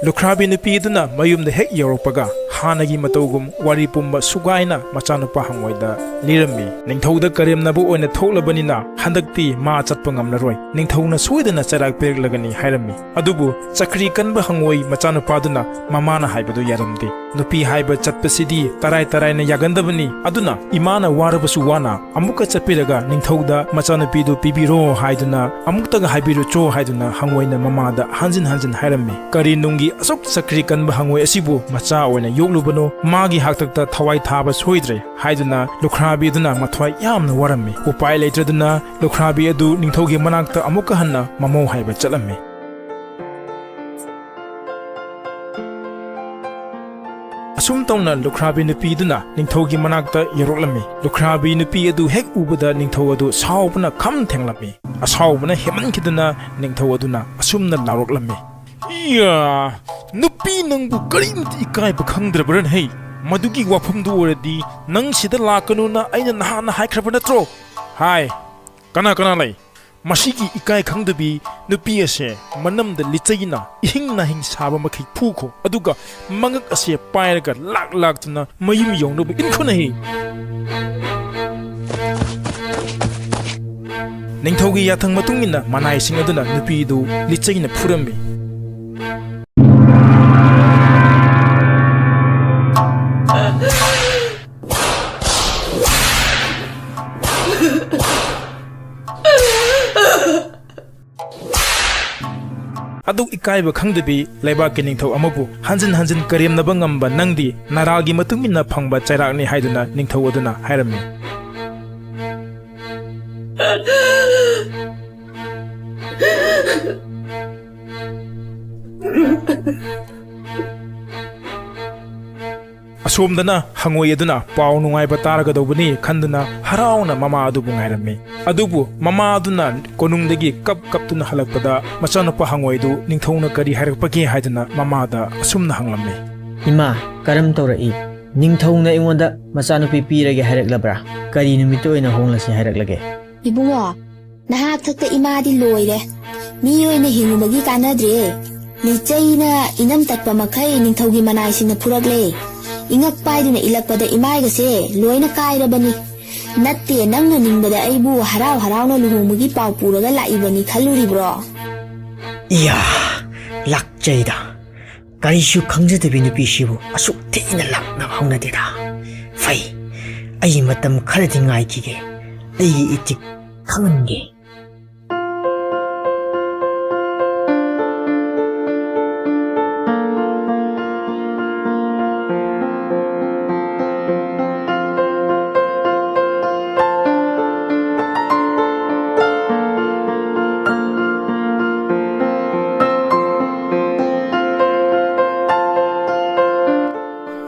ꯂꯨꯈ꯭ꯔꯥꯕꯤ ꯅꯨꯄꯤ ꯑꯗꯨꯅ ꯃꯌꯨꯝꯗ ꯍꯦꯛ ꯌꯧꯔꯛꯄꯒ ꯍꯥꯟꯅꯒꯤ ꯃꯇꯧꯒꯨꯝ ꯋꯥꯔꯤ ꯄꯨꯝꯕ ꯁꯨꯒꯥꯏꯅ ꯃꯆꯥꯅꯨꯄꯥ ꯍꯪꯉꯣꯏꯗ ꯂꯤꯔꯝꯃꯤ꯫ ꯅꯤꯡꯊꯧꯗ ꯀꯔꯦꯝꯅꯕ ꯑꯣꯏꯅ ꯊꯣꯛꯂꯕꯅꯤꯅ ꯍꯟꯗꯛꯇꯤ ꯃꯥ ꯆꯠꯄ ꯉꯝꯂꯔꯣꯏ꯫ ꯅꯤꯡꯊꯧꯅ ꯁꯣꯏꯗꯅ ꯆꯩꯔꯥꯛ ꯄꯤꯔꯛꯂꯒꯅꯤ ꯍꯥꯏꯔꯝꯃꯤ꯫ ꯑꯗꯨꯕꯨ ꯆꯀ꯭ꯔꯤ ꯀꯟꯕ ꯍꯪꯉꯣꯏ ꯃꯆꯥꯅꯨꯄꯥꯗꯨꯅ ꯃꯃꯥꯅ ꯍꯥꯏꯕꯗꯨ ꯌꯥꯔꯝꯗꯦ꯫ ꯅꯨꯄꯤ ꯍꯥꯏꯕ ꯆꯠꯄꯁꯤꯗꯤ ꯇꯔꯥꯏ ꯇꯔꯥꯏꯅ ꯌꯥꯒꯟꯗꯕꯅꯤ꯫ ꯑꯗꯨꯅ ꯏꯃꯥꯅ ꯋꯥꯔꯕꯁꯨ ꯋꯥꯅ ꯑꯃꯨꯛꯀ ꯆꯠꯄꯤꯔꯒ ꯅꯤꯡꯊꯧꯗ ꯃꯆꯥꯅꯨꯄꯤꯗꯨ ꯄꯤꯕꯤꯔꯣ ꯍꯥꯏꯗꯨꯅ ꯑꯃꯨꯛꯇꯒ ꯍꯥꯏꯕꯤꯔꯨꯆꯣ ꯍꯥꯏꯗꯨꯅ ꯍꯪꯉꯣꯏꯅ ꯃꯃꯥꯗ ꯍꯟꯖꯤꯟ ꯍꯟꯖꯤꯟ ꯍꯥꯏꯔꯝꯃꯤ꯫ ꯀꯔꯤ ꯅꯨꯡꯒꯤ ꯑꯁꯨꯛ ꯆꯀ꯭ꯔꯤ ꯀꯟꯕ ꯍꯪꯉꯣꯏ ꯑꯁꯤꯕꯨ ꯃꯆꯥ ꯑꯣꯏꯅ ꯌꯣꯛꯂꯨꯕꯅꯣ? ꯃꯥꯒꯤ ꯍꯥꯛꯇꯛꯇ ꯊꯋꯥꯏ ꯊꯥꯕ ꯁꯣꯏꯗ꯭ꯔꯦ ꯍꯥꯏꯗꯨꯅ ꯂꯨꯈ꯭ꯔꯥꯕꯤ ꯑꯗꯨꯅ ꯃꯊ꯭ꯋꯥꯏ ꯌꯥꯝꯅ ꯋꯥꯔꯝꯃꯤ꯫ ꯎꯄꯥꯏ ꯂꯩꯇ꯭ꯔꯗꯨꯅ ꯂꯨꯈ꯭ꯔꯥꯕꯤ ꯑꯗꯨ ꯅꯤꯡꯊꯧꯒꯤ ꯃꯅꯥꯛꯇ ꯑꯃꯨꯛꯀ ꯍꯟꯅ ꯃꯃꯧ ꯍꯥꯏꯕ ꯆꯠꯂꯝꯃꯤ꯫ ꯑꯁꯨꯝ ꯇꯧꯅ ꯂꯨꯈ꯭ꯔꯥꯕꯤ ꯅꯨꯄꯤꯗꯨꯅ ꯅꯤꯡꯊꯧꯒꯤ ꯃꯅꯥꯛꯇ ꯌꯧꯔꯛꯂꯝꯃꯤ꯫ ꯂꯨꯈ꯭ꯔꯥꯕꯤ ꯅꯨꯄꯤ ꯑꯗꯨ ꯍꯦꯛ ꯎꯕꯗ ꯅꯤꯡꯊꯧ ꯑꯗꯨ ꯁꯥꯎꯕꯅ ꯈꯝ ꯊꯦꯡꯂꯝꯃꯤ꯫ ꯑꯁꯥꯎꯕꯅ ꯍꯦꯟꯃꯟꯈꯤꯗꯨꯅ ꯅꯤꯡꯊꯧ ꯑꯗꯨꯅ ꯑꯁꯨꯝꯅ ꯂꯥꯎꯔꯛꯂꯝꯃꯤ꯫ "ꯏꯌꯥ! ꯅꯨꯄꯤ ꯅꯪꯕꯨ ꯀꯔꯤꯝꯇ ꯏꯀꯥꯏꯕ ꯈꯪꯗ꯭ꯔꯕ꯭ꯔꯅꯦ? ꯍꯩ, ꯃꯗꯨꯒꯤ ꯋꯥꯐꯝꯗꯨ ꯑꯣꯏꯔꯗꯤ ꯅꯪ ꯁꯤꯗ ꯂꯥꯛꯀꯅꯨꯅ ꯑꯩꯅ ꯅꯍꯥꯟꯅ ꯍꯥꯏꯈ꯭ꯔꯕ ꯅꯠꯇ꯭ꯔꯣ? ꯍꯥꯏ, ꯀꯅꯥ ꯀꯅꯥ ꯂꯩ? ꯃꯁꯤꯒꯤ ꯏꯀꯥꯏ ꯈꯪꯗꯕꯤ ꯅꯨꯄꯤ ꯑꯁꯦ ꯃꯅꯝꯗ ꯂꯤꯆꯩꯅ ꯏꯍꯤꯡ ꯅꯥꯍꯤꯡ ꯁꯥꯕ ꯃꯈꯩ ꯐꯨꯈꯣ, ꯑꯗꯨꯒ ꯃꯉꯛ ꯑꯁꯦ ꯄꯥꯏꯔꯒ ꯂꯥꯛ ꯂꯥꯛꯇꯨꯅ ꯃꯌꯨꯝ ꯌꯧꯅꯕ ꯏꯟꯈꯣꯅꯍꯦ!" ꯅꯤꯡꯊꯧꯒꯤ ꯌꯥꯊꯪ ꯃꯇꯨꯡ ꯏꯟꯅ ꯃꯅꯥꯏꯁꯤꯡ ꯑꯗꯨꯅ ꯅꯨꯄꯤꯗꯨ ꯂꯤꯆꯩꯅ ꯐꯨꯔꯝꯃꯤ꯫ ꯑꯗꯨꯛ ꯏꯀꯥꯏꯕ ꯈꯪꯗꯕꯤ ꯂꯩꯕꯥꯛꯀꯤ ꯅꯤꯡꯊꯧ ꯑꯃꯕꯨ ꯍꯟꯖꯤꯟ ꯍꯟꯖꯤꯟ ꯀꯔꯦꯝꯅꯕ ꯉꯝꯕ ꯅꯪꯗꯤ ꯅꯔꯥꯒꯤ ꯃꯇꯨꯡ ꯏꯟꯅ ꯐꯪꯕ ꯆꯩꯔꯥꯛꯅꯤ ꯍꯥꯏꯗꯨꯅ ꯅꯤꯡꯊꯧ ꯑꯗꯨꯅ ꯍꯥꯏꯔꯝꯃꯤ꯫ ꯑꯁꯣꯝꯗꯅ ꯍꯉꯣꯏ ꯑꯗꯨꯅ ꯄꯥꯎ ꯅꯨꯡꯉꯥꯏꯕ ꯇꯥꯔꯒꯗꯧꯕꯅꯤ ꯈꯟꯗꯨꯅ ꯍꯔꯥꯎꯅ ꯃꯃꯥ ꯑꯗꯨꯕꯨ ꯉꯥꯏꯔꯝꯃꯤ꯫ ꯑꯗꯨꯕꯨ ꯃꯃꯥ ꯑꯗꯨꯅ ꯀꯣꯅꯨꯡꯗꯒꯤ ꯀꯞ ꯀꯞꯇꯨꯅ ꯍꯜꯂꯛꯄꯗ ꯃꯆꯥꯅꯨꯄꯥ ꯍꯉꯣꯏꯗꯨ ꯅꯤꯡꯊꯧꯅ ꯀꯔꯤ ꯍꯥꯏꯔꯛꯄꯒꯦ ꯍꯥꯏꯗꯨꯅ ꯃꯃꯥꯗ ꯑꯁꯨꯝꯅ ꯍꯪꯂꯝꯃꯤ꯫ ꯏꯃꯥ, ꯀꯔꯝ ꯇꯧꯔꯛꯏ? ꯅꯤꯡꯊꯧꯅ ꯑꯩꯉꯣꯟꯗ ꯃꯆꯥꯅꯨꯄꯤ ꯄꯤꯔꯒꯦ ꯍꯥꯏꯔꯛꯂꯕ꯭ꯔꯥ? ꯀꯔꯤ ꯅꯨꯃꯤꯠꯇ ꯑꯣꯏꯅ ꯍꯣꯡꯂꯁꯤ ꯍꯥꯏꯔꯛꯂꯒꯦ? ꯏꯕꯨꯡꯉꯣ, ꯅꯍꯥꯛ ꯊꯛꯇ ꯏꯃꯥꯗꯤ ꯂꯣꯏꯔꯦ꯫ ꯃꯤ ꯑꯣꯏꯅ ꯍꯤꯡꯉꯨꯕꯒꯤ ꯀꯥꯟꯅꯗ꯭ꯔꯦ꯫ ꯂꯤꯆꯩꯅ ꯏꯅꯝ ꯇꯠꯄ ꯃꯈꯩ ꯅꯤꯡꯊꯧꯒꯤ ꯃꯅꯥꯏꯁꯤꯡꯅ ꯐꯨꯔꯛꯂꯦ꯫ ꯏꯉꯛ ꯄꯥꯏꯗꯨꯅ ꯏꯜꯂꯛꯄꯗ ꯏꯃꯥꯏꯒꯁꯦ ꯂꯣꯏꯅ ꯀꯥꯏꯔꯕꯅꯤ꯫ ꯅꯠꯇꯦ, ꯅꯪꯅ ꯅꯤꯡꯕꯗ ꯑꯩꯕꯨ ꯍꯔꯥꯎ ꯍꯔꯥꯎꯅ ꯂꯨꯍꯣꯡꯕꯒꯤ ꯄꯥꯎ ꯄꯨꯔꯒ ꯂꯥꯛꯏꯕꯅꯤ ꯈꯜꯂꯨꯔꯤꯕ꯭ꯔꯣ? ꯏꯌꯥ, ꯂꯥꯛꯆꯩꯗ꯫ ꯀꯔꯤꯁꯨ ꯈꯪꯖꯗꯕꯤ ꯅꯨꯄꯤꯁꯤꯕꯨ ꯑꯁꯨꯛ ꯊꯤꯅ ꯂꯥꯛꯅꯕ ꯍꯧꯅꯗꯦꯗ꯫ ꯐꯩ, ꯑꯩ ꯃꯇꯝ ꯈꯔꯗꯤ ꯉꯥꯏꯈꯤꯒꯦ꯫ ꯑꯩꯒꯤ ꯏꯊꯤꯛ ꯈꯪꯍꯟꯒꯦ꯫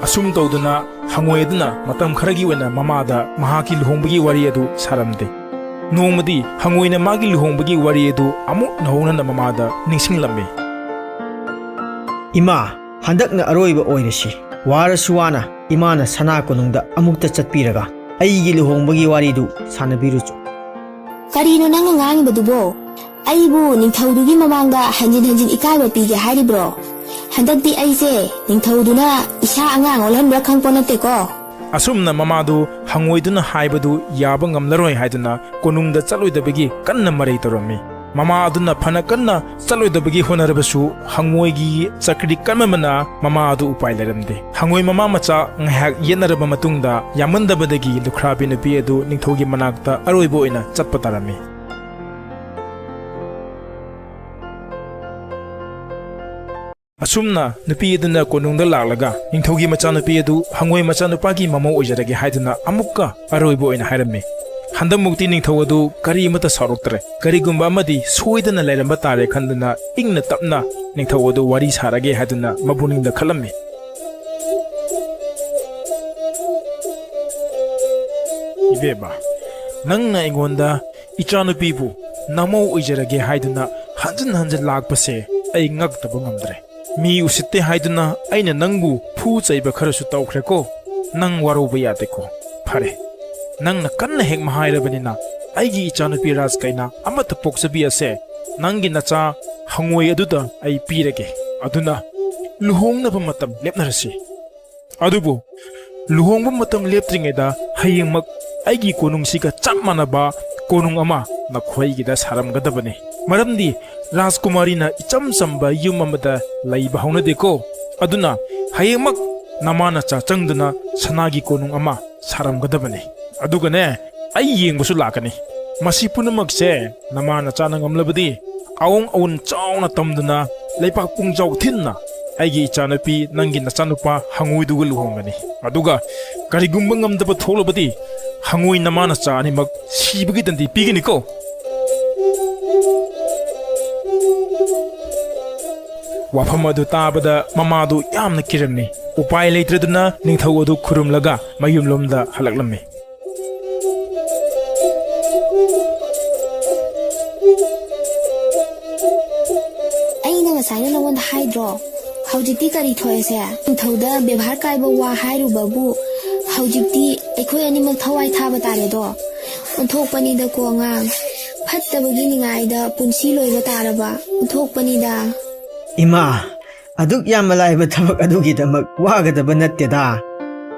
ꯑꯁꯨꯝ ꯇꯧꯗꯨꯅ ꯍꯉꯣꯏ ꯑꯗꯨꯅ ꯃꯇꯝ ꯈꯔꯒꯤ ꯑꯣꯏꯅ ꯃꯃꯥꯗ ꯃꯍꯥꯛꯀꯤ ꯂꯨꯍꯣꯡꯕꯒꯤ ꯋꯥꯔꯤ ꯑꯗꯨ ꯁꯥꯔꯝꯗꯦ꯫ ꯅꯣꯡꯃꯗꯤ ꯍꯉꯣꯏꯅ ꯃꯥꯒꯤ ꯂꯨꯍꯣꯡꯕꯒꯤ ꯋꯥꯔꯤ ꯑꯗꯨ ꯑꯃꯨꯛ ꯅꯧꯍꯧꯅꯅ ꯃꯃꯥꯗ ꯅꯤꯡꯁꯤꯡꯂꯝꯃꯤ꯫ ꯏꯃꯥ, ꯍꯟꯗꯛꯅ ꯑꯔꯣꯏꯕ ꯑꯣꯏꯔꯁꯤ꯫ ꯋꯥꯔꯁꯨ ꯋꯥꯅ ꯏꯃꯥꯅ ꯁꯅꯥ ꯀꯣꯅꯨꯡꯗ ꯑꯃꯨꯛꯇ ꯆꯠꯄꯤꯔꯒ ꯑꯩꯒꯤ ꯂꯨꯍꯣꯡꯕꯒꯤ ꯋꯥꯔꯤꯗꯨ ꯁꯥꯟꯅꯕꯤꯔꯨꯆꯣ꯫ ꯀꯔꯤꯅꯣ ꯅꯪꯅ ꯉꯥꯡꯉꯤꯕꯗꯨꯕꯣ? ꯑꯩꯕꯨ ꯅꯤꯡꯊꯧꯗꯨꯒꯤ ꯃꯃꯥꯡꯗ ꯍꯟꯖꯤꯟ ꯍꯟꯖꯤꯟ ꯏꯀꯥꯏꯕ ꯄꯤꯒꯦ ꯍꯥꯏꯔꯤꯕ꯭ꯔꯣ? ꯍꯟꯗꯛꯇꯤ ꯑꯩꯁꯦ ꯅꯤꯡꯊꯧꯗꯨꯅ ꯏꯁꯥ ꯑꯉꯥꯡ ꯑꯣꯜꯍꯟꯕ꯭ꯔꯥ ꯈꯪꯄꯣ ꯅꯠꯇꯦꯀꯣ꯫ ꯑꯁꯨꯝꯅ ꯃꯃꯥꯗꯨ ꯍꯉꯣꯏꯗꯨꯅ ꯍꯥꯏꯕꯗꯨ ꯌꯥꯕ ꯉꯝꯂꯔꯣꯏ ꯍꯥꯏꯗꯨꯅ ꯀꯣꯅꯨꯡꯗ ꯆꯠꯂꯣꯏꯗꯕꯒꯤ ꯀꯟꯅ ꯃꯔꯩ ꯇꯧꯔꯝꯃꯤ꯫ ꯃꯃꯥ ꯑꯗꯨꯅ ꯐꯅ ꯀꯟꯅ ꯆꯠꯂꯣꯏꯗꯕꯒꯤ ꯍꯣꯠꯅꯔꯕꯁꯨ ꯍꯉꯣꯏꯒꯤ ꯆꯀ꯭ꯔꯤ ꯀꯟꯃꯟꯕꯅ ꯃꯃꯥ ꯑꯗꯨ ꯎꯄꯥꯏ ꯂꯩꯔꯝꯗꯦ꯫ ꯍꯉꯣꯏ ꯃꯃꯥ ꯃꯆꯥ ꯉꯥꯏꯍꯥꯛ ꯌꯦꯠꯅꯔꯕ ꯃꯇꯨꯡꯗ ꯌꯥꯝꯃꯟꯗꯕꯗꯒꯤ ꯂꯨꯈ꯭ꯔꯥꯕꯤ ꯅꯨꯄꯤ ꯑꯗꯨ ꯅꯤꯡꯊꯧꯒꯤ ꯃꯅꯥꯛꯇ ꯑꯔꯣꯏꯕ ꯑꯣꯏꯅ ꯆꯠꯄ ꯇꯥꯔꯝꯃꯤ꯫ ꯑꯁꯨꯝꯅ ꯅꯨꯄꯤ ꯑꯗꯨꯅ ꯀꯣꯅꯨꯡꯗ ꯂꯥꯛꯂꯒ ꯅꯤꯡꯊꯧꯒꯤ ꯃꯆꯥꯅꯨꯄꯤ ꯑꯗꯨ ꯍꯪꯉꯣꯏ ꯃꯆꯥꯅꯨꯄꯥꯒꯤ ꯃꯃꯧ ꯑꯣꯏꯖꯔꯒꯦ ꯍꯥꯏꯗꯨꯅ ꯑꯃꯨꯛꯀ ꯑꯔꯣꯏꯕ ꯑꯣꯏꯅ ꯍꯥꯏꯔꯝꯃꯤ꯫ ꯍꯟꯗꯛꯃꯨꯛꯇꯤ ꯅꯤꯡꯊꯧ ꯑꯗꯨ ꯀꯔꯤ ꯑꯃꯠꯇ ꯁꯥꯎꯔꯛꯇ꯭ꯔꯦ꯫ ꯀꯔꯤꯒꯨꯝꯕ ꯑꯃꯗꯤ ꯁꯣꯏꯗꯅ ꯂꯩꯔꯝꯕ ꯇꯥꯔꯦ ꯈꯟꯗꯨꯅ ꯏꯪꯅ ꯇꯞꯅ ꯅꯤꯡꯊꯧ ꯑꯗꯨ ꯋꯥꯔꯤ ꯁꯥꯔꯒꯦ ꯍꯥꯏꯗꯨꯅ ꯃꯄꯨꯛꯅꯤꯡꯗ ꯈꯜꯂꯝꯃꯤ꯫ ꯏꯕꯦꯝꯃ, ꯅꯪꯅ ꯑꯩꯉꯣꯟꯗ ꯏꯆꯥꯅꯨꯄꯤꯕꯨ ꯅꯃꯧ ꯑꯣꯏꯖꯔꯒꯦ ꯍꯥꯏꯗꯨꯅ ꯍꯟꯖꯤꯟ ꯍꯟꯖꯤꯟ ꯂꯥꯛꯄꯁꯦ ꯑꯩ ꯉꯛꯇꯕ ꯉꯝꯗ꯭ꯔꯦ꯫ ꯃꯤ ꯎꯁꯤꯠꯇꯦ ꯍꯥꯏꯗꯨꯅ ꯑꯩꯅ ꯅꯪꯕꯨ ꯐꯨ ꯆꯩꯕ ꯈꯔꯁꯨ ꯇꯧꯈ꯭ꯔꯦꯀꯣ꯫ ꯅꯪ ꯋꯥꯔꯧꯕ ꯌꯥꯗꯦꯀꯣ꯫ ꯐꯔꯦ, ꯅꯪꯅ ꯀꯟꯅ ꯍꯦꯛ ꯍꯥꯏꯔꯕꯅꯤꯅ ꯑꯩꯒꯤ ꯏꯆꯥꯅꯨꯄꯤ ꯔꯥꯖꯀꯩꯅ ꯑꯃꯠꯇ ꯄꯣꯛꯆꯕꯤ ꯑꯁꯦ ꯅꯪꯒꯤ ꯅꯆꯥ ꯍꯪꯉꯣꯏ ꯑꯗꯨꯗ ꯑꯩ ꯄꯤꯔꯒꯦ꯫ ꯑꯗꯨꯅ ꯂꯨꯍꯣꯡꯅꯕ ꯃꯇꯝ ꯂꯦꯞꯅꯔꯁꯤ꯫ ꯑꯗꯨꯕꯨ ꯂꯨꯍꯣꯡꯕ ꯃꯇꯝ ꯂꯦꯞꯇ꯭ꯔꯤꯉꯩꯗ ꯍꯌꯦꯡꯃꯛ ꯑꯩꯒꯤ ꯀꯣꯅꯨꯡꯁꯤꯒ ꯆꯞ ꯃꯥꯟꯅꯕ ꯀꯣꯅꯨꯡ ꯑꯃ ꯅꯈꯣꯏꯒꯤꯗ ꯁꯥꯔꯝꯒꯗꯕꯅꯤ꯫ ꯃꯔꯝꯗꯤ ꯔꯥꯖꯀꯨꯃꯥꯔꯤꯅ ꯏꯆꯝ ꯆꯝꯕ ꯌꯨꯝ ꯑꯃꯗ ꯂꯩꯕ ꯍꯧꯅꯗꯦꯀꯣ꯫ ꯑꯗꯨꯅ ꯍꯌꯦꯡꯃꯛ ꯅꯃꯥ ꯅꯆꯥ ꯆꯪꯗꯨꯅ ꯁꯅꯥꯒꯤ ꯀꯣꯅꯨꯡ ꯑꯃ ꯁꯥꯔꯝꯒꯗꯕꯅꯤ꯫ ꯑꯗꯨꯒꯅꯦ, ꯑꯩ ꯌꯦꯡꯕꯁꯨ ꯂꯥꯛꯀꯅꯤ꯫ ꯃꯁꯤ ꯄꯨꯝꯅꯃꯛꯁꯦ ꯅꯃꯥ ꯅꯆꯥꯅ ꯉꯝꯂꯕꯗꯤ ꯑꯋꯣꯡ ꯑꯋꯨꯟ ꯆꯥꯎꯅ ꯇꯝꯗꯨꯅ ꯂꯩꯄꯥꯛ ꯄꯨꯡꯖꯥꯎ ꯊꯤꯟꯅ ꯑꯩꯒꯤ ꯏꯆꯥꯅꯨꯄꯤ ꯅꯪꯒꯤ ꯅꯆꯥꯅꯨꯄꯥ ꯍꯪꯉꯣꯏꯗꯨꯒ ꯂꯨꯍꯣꯡꯒꯅꯤ꯫ ꯑꯗꯨꯒ ꯀꯔꯤꯒꯨꯝꯕ ꯉꯝꯗꯕ ꯊꯣꯛꯂꯕꯗꯤ ꯍꯪꯉꯣꯏ ꯅꯃꯥ ꯅꯆꯥ ꯑꯅꯤꯃꯛ ꯁꯤꯕꯒꯤ ꯗꯟꯗꯤ ꯄꯤꯒꯅꯤꯀꯣ꯫ ꯋꯥꯐꯝ ꯑꯗꯨ ꯇꯥꯕꯗ ꯃꯃꯥꯗꯨ ꯌꯥꯝꯅ ꯀꯤꯔꯝꯃꯤ꯫ ꯎꯄꯥꯏ ꯂꯩꯇ꯭ꯔꯗꯨꯅ ꯅꯤꯡꯊꯧ ꯑꯗꯨ ꯈꯨꯔꯨꯝꯂꯒ ꯃꯌꯨꯝꯂꯣꯝꯗ ꯍꯜꯂꯛꯂꯝꯃꯤ꯫ ꯑꯩꯅ ꯉꯁꯥꯏꯅ ꯅꯉꯣꯟꯗ ꯍꯥꯏꯗ꯭ꯔꯣ? ꯍꯧꯖꯤꯛꯇꯤ ꯀꯔꯤ ꯊꯣꯛꯑꯦꯁꯦ? ꯅꯤꯡꯊꯧꯗ ꯕꯦꯕꯥꯔ ꯀꯥꯏꯕ ꯋꯥ ꯍꯥꯏꯔꯨꯕꯕꯨ ꯍꯧꯖꯤꯛꯇꯤ ꯑꯩꯈꯣꯏ ꯑꯅꯤꯃꯛ ꯊꯋꯥꯏ ꯊꯥꯕ ꯇꯥꯔꯦꯗꯣ꯫ ꯑꯣꯟꯊꯣꯛꯄꯅꯤꯗꯀꯣ ꯑꯉꯥꯡ꯫ ꯐꯠꯇꯕꯒꯤ ꯅꯤꯡꯉꯥꯏꯗ ꯄꯨꯟꯁꯤ ꯂꯣꯏꯕ ꯇꯥꯔꯕ꯫ ꯑꯣꯟꯊꯣꯛꯄꯅꯤꯗ꯫ ꯏꯃꯥ, ꯑꯗꯨꯛ ꯌꯥꯝꯅ ꯂꯥꯏꯕ ꯊꯕꯛ ꯑꯗꯨꯒꯤꯗꯃꯛ ꯋꯥꯒꯗꯕ ꯅꯠꯇꯦꯗ꯫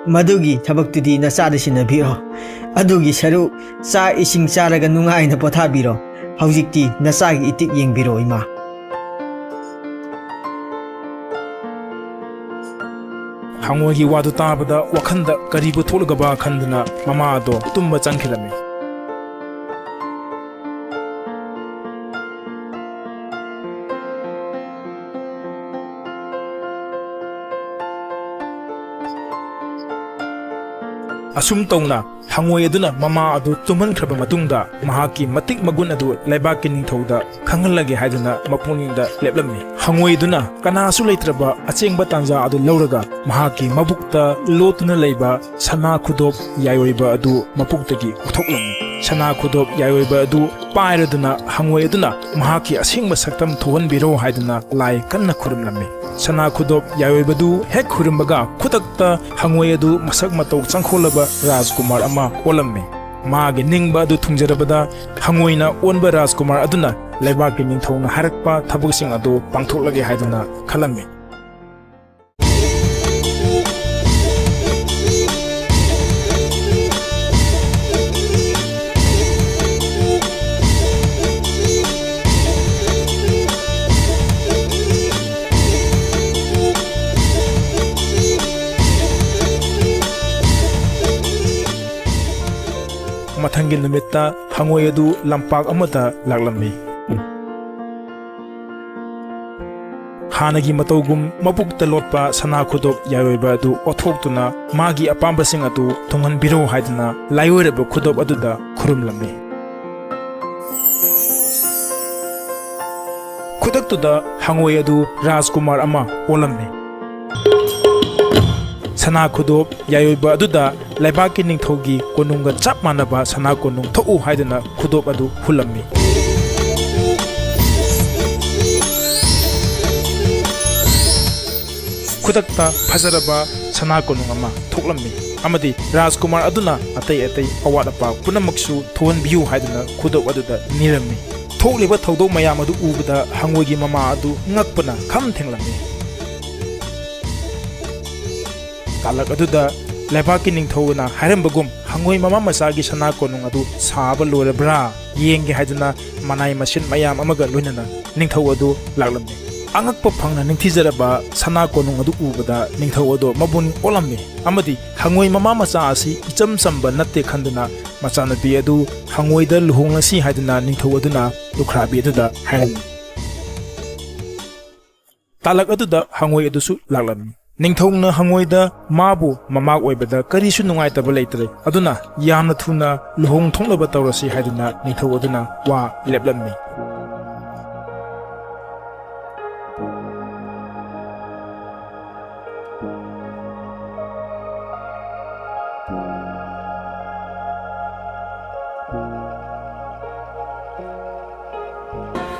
ꯃꯗꯨꯒꯤ ꯊꯕꯛꯇꯨꯗꯤ ꯅꯆꯥꯗ ꯁꯤꯟꯅꯕꯤꯔꯣ꯫ ꯑꯗꯨꯒꯤ ꯁꯔꯨꯛ ꯆꯥꯛ ꯏꯁꯤꯡ ꯆꯥꯔꯒ ꯅꯨꯡꯉꯥꯏꯅ ꯄꯣꯊꯥꯕꯤꯔꯣ꯫ ꯍꯧꯖꯤꯛꯇꯤ ꯅꯆꯥꯒꯤ ꯏꯇꯤꯛ ꯌꯦꯡꯕꯤꯔꯣ, ꯏꯃꯥ꯫ ꯍꯪꯉꯣꯏꯒꯤ ꯋꯥꯗꯨ ꯇꯥꯕꯗ ꯋꯥꯈꯜꯗ ꯀꯔꯤꯕꯨ ꯊꯣꯛꯂꯒꯕ ꯈꯟꯗꯨꯅ ꯃꯃꯥ ꯑꯗꯣ ꯇꯨꯝꯕ ꯆꯪꯈꯤꯔꯝꯃꯤ꯫ ꯑꯁꯨꯝ ꯇꯧꯅ ꯍꯉꯣꯏ ꯑꯗꯨꯅ ꯃꯃꯥ ꯑꯗꯨ ꯇꯨꯝꯍꯟꯈ꯭ꯔꯕ ꯃꯇꯨꯡꯗ, ꯃꯍꯥꯛꯀꯤ ꯃꯇꯤꯛ ꯃꯒꯨꯟ ꯑꯗꯨ ꯂꯩꯕꯥꯛꯀꯤ ꯅꯤꯡꯊꯧꯗ ꯈꯪꯍꯜꯂꯒꯦ ꯍꯥꯏꯗꯨꯅ ꯃꯄꯨꯛꯅꯤꯡꯗ ꯂꯦꯞꯂꯝꯃꯤ꯫ ꯍꯉꯣꯏ ꯑꯗꯨꯅ ꯀꯅꯥꯁꯨ ꯂꯩꯇ꯭ꯔꯕ ꯑꯆꯦꯡꯕ ꯇꯥꯟꯖꯥ ꯑꯗꯨ ꯂꯧꯔꯒ, ꯃꯍꯥꯛꯀꯤ ꯃꯕꯨꯛꯇ ꯂꯣꯠꯇꯨꯅ ꯂꯩꯕ ꯁꯅꯥ ꯈꯨꯗꯣꯞ ꯌꯥꯏꯑꯣꯏꯕ ꯑꯗꯨ ꯃꯄꯨꯛꯇꯒꯤ ꯎꯊꯣꯛꯂꯝꯃꯤ꯫ ꯁꯅꯥ ꯈꯨꯗꯣꯞ ꯌꯥꯏꯑꯣꯏꯕ ꯑꯗꯨ ꯄꯥꯏꯔꯗꯨꯅ, ꯍꯉꯣꯏ ꯑꯗꯨꯅ ꯃꯍꯥꯛꯀꯤ ꯑꯁꯦꯡꯕ ꯁꯛꯇꯝ ꯊꯣꯛꯍꯟꯕꯤꯔꯣ ꯍꯥꯏꯗꯨꯅ ꯂꯥꯏ ꯀꯟꯅ ꯈꯨꯔꯨꯝꯂꯝꯃꯤ꯫ ꯁꯅꯥ ꯈꯨꯗꯣꯞ ꯌꯥꯏꯑꯣꯏꯕꯗꯨ ꯍꯦꯛ ꯈꯨꯔꯨꯝꯕꯒ, ꯈꯨꯗꯛꯇ ꯍꯉꯣꯏ ꯑꯗꯨ ꯃꯁꯛ ꯃꯇꯧ ꯆꯪꯈꯣꯜꯂꯕ ꯔꯥꯖꯀꯨꯃꯥꯔ ꯑꯃ ꯑꯣꯜꯂꯝꯃꯤ꯫ ꯃꯥꯒꯤ ꯅꯤꯡꯕ ꯑꯗꯨ ꯊꯨꯡꯖꯔꯕꯗ, ꯍꯉꯣꯏꯅ ꯑꯣꯟꯕ ꯔꯥꯖꯀꯨꯃꯥꯔ ꯑꯗꯨꯅ ꯂꯩꯕꯥꯛꯀꯤ ꯅꯤꯡꯊꯧꯅ ꯍꯥꯏꯔꯛꯄ ꯊꯕꯛꯁꯤꯡ ꯑꯗꯨ ꯄꯥꯡꯊꯣꯛꯂꯒꯦ ꯍꯥꯏꯗꯨꯅ ꯈꯜꯂꯝꯃꯤ꯫ ꯃꯊꯪꯒꯤ ꯅꯨꯃꯤꯠꯇ ꯍꯉꯣꯏ ꯑꯗꯨ ꯂꯝꯄꯥꯛ ꯑꯃꯗ ꯂꯥꯛꯂꯝꯃꯤ꯫ ꯍꯥꯟꯅꯒꯤ ꯃꯇꯧꯒꯨꯝ ꯃꯕꯨꯛꯇ ꯂꯣꯠꯄ ꯁꯅꯥ ꯈꯨꯗꯣꯞ ꯌꯥꯏꯑꯣꯏꯕ ꯑꯗꯨ ꯑꯣꯠꯊꯣꯛꯇꯨꯅ, ꯃꯥꯒꯤ ꯑꯄꯥꯝꯕꯁꯤꯡ ꯑꯗꯨ ꯊꯨꯡꯍꯟꯕꯤꯔꯣ ꯍꯥꯏꯗꯨꯅ ꯂꯥꯏꯑꯣꯏꯔꯕ ꯈꯨꯗꯣꯞ ꯑꯗꯨꯗ ꯈꯨꯔꯨꯝꯂꯝꯃꯤ꯫ ꯈꯨꯗꯛꯇꯨꯗ ꯍꯉꯣꯏ ꯑꯗꯨ ꯔꯥꯖꯀꯨꯃꯥꯔ ꯑꯃ ꯑꯣꯜꯂꯝꯃꯤ꯫ ꯁꯅꯥ ꯈꯨꯗꯣꯞ ꯌꯥꯏꯑꯣꯏꯕ ꯑꯗꯨꯗ ꯂꯩꯕꯥꯛꯀꯤ ꯅꯤꯡꯊꯧꯒꯤ ꯀꯣꯅꯨꯡꯒ ꯆꯞ ꯃꯥꯟꯅꯕ ꯁꯅꯥ ꯀꯣꯅꯨꯡ ꯊꯣꯛꯎ ꯍꯥꯏꯗꯨꯅ ꯈꯨꯗꯣꯞ ꯑꯗꯨ ꯍꯨꯜꯂꯝꯃꯤ꯫ ꯈꯨꯗꯛꯇ ꯐꯖꯔꯕ ꯁꯅꯥ ꯀꯣꯅꯨꯡ ꯑꯃ ꯊꯣꯛꯂꯝꯃꯤ, ꯑꯃꯗꯤ ꯔꯥꯖꯀꯨꯃꯥꯔ ꯑꯗꯨꯅ ꯑꯇꯩ ꯑꯇꯩ ꯑꯋꯥꯠ ꯑꯄꯥ ꯄꯨꯝꯅꯃꯛꯁꯨ ꯊꯣꯛꯍꯟꯕꯤꯌꯨ ꯍꯥꯏꯗꯨꯅ ꯈꯨꯗꯣꯞ ꯑꯗꯨꯗ ꯅꯤꯔꯝꯃꯤ꯫ ꯊꯣꯛꯂꯤꯕ ꯊꯧꯗꯣꯛ ꯃꯌꯥꯝ ꯑꯗꯨ ꯎꯕꯗ ꯍꯉꯣꯏꯒꯤ ꯃꯃꯥ ꯑꯗꯨ ꯉꯛꯄꯅ ꯈꯝ ꯊꯦꯡꯂꯝꯃꯤ꯫ ꯇꯥꯂꯛ ꯑꯗꯨꯗ ꯂꯩꯕꯥꯛꯀꯤ ꯅꯤꯡꯊꯧꯅ ꯍꯥꯏꯔꯝꯕꯒꯨꯝ ꯍꯉꯣꯏ ꯃꯃꯥ ꯃꯆꯥꯒꯤ ꯁꯅꯥ ꯀꯣꯅꯨꯡ ꯑꯗꯨ ꯁꯥꯕ ꯂꯣꯏꯔꯕ꯭ꯔꯥ ꯌꯦꯡꯒꯦ ꯍꯥꯏꯗꯨꯅ ꯃꯅꯥꯏ ꯃꯁꯤꯟ ꯃꯌꯥꯝ ꯑꯃꯒ ꯂꯣꯏꯅꯅ ꯅꯤꯡꯊꯧ ꯑꯗꯨ ꯂꯥꯛꯂꯝꯃꯤ꯫ ꯑꯉꯛꯄ ꯐꯪꯅ ꯅꯤꯡꯊꯤꯖꯔꯕ ꯁꯅꯥ ꯀꯣꯅꯨꯡ ꯑꯗꯨ ꯎꯕꯗ ꯅꯤꯡꯊꯧ ꯑꯗꯨ ꯃꯕꯨꯛꯅꯤꯡ ꯑꯣꯜꯂꯝꯃꯤ, ꯑꯃꯗꯤ ꯍꯉꯣꯏ ꯃꯃꯥ ꯃꯆꯥ ꯑꯁꯤ ꯏꯆꯝ ꯆꯝꯕ ꯅꯠꯇꯦ ꯈꯟꯗꯨꯅ ꯃꯆꯥꯅꯨꯄꯤ ꯑꯗꯨ ꯍꯉꯣꯏꯗ ꯂꯨꯍꯣꯡꯂꯁꯤ ꯍꯥꯏꯗꯨꯅ ꯅꯤꯡꯊꯧ ꯑꯗꯨꯅ ꯂꯨꯈ꯭ꯔꯥꯕꯤ ꯑꯗꯨꯗ ꯍꯥꯏꯔꯝꯃꯤ꯫ ꯇꯥꯂꯛ ꯑꯗꯨꯗ ꯍꯉꯣꯏ ꯑꯗꯨꯁꯨ ꯂꯥꯛꯂꯝꯃꯤ꯫ ꯅꯤꯡꯊꯧꯅ ꯍꯪꯉꯣꯏꯗ ꯃꯥꯕꯨ ꯃꯃꯥ ꯑꯣꯏꯕꯗ ꯀꯔꯤꯁꯨ ꯅꯨꯡꯉꯥꯏꯇꯕ ꯂꯩꯇ꯭ꯔꯦ, ꯑꯗꯨꯅ ꯌꯥꯝꯅ ꯊꯨꯅ ꯂꯨꯍꯣꯡ ꯊꯣꯛꯅꯕ ꯇꯧꯔꯁꯤ ꯍꯥꯏꯗꯨꯅ ꯅꯤꯡꯊꯧ ꯑꯗꯨꯅ ꯋꯥ ꯂꯦꯞꯂꯝꯃꯤ꯫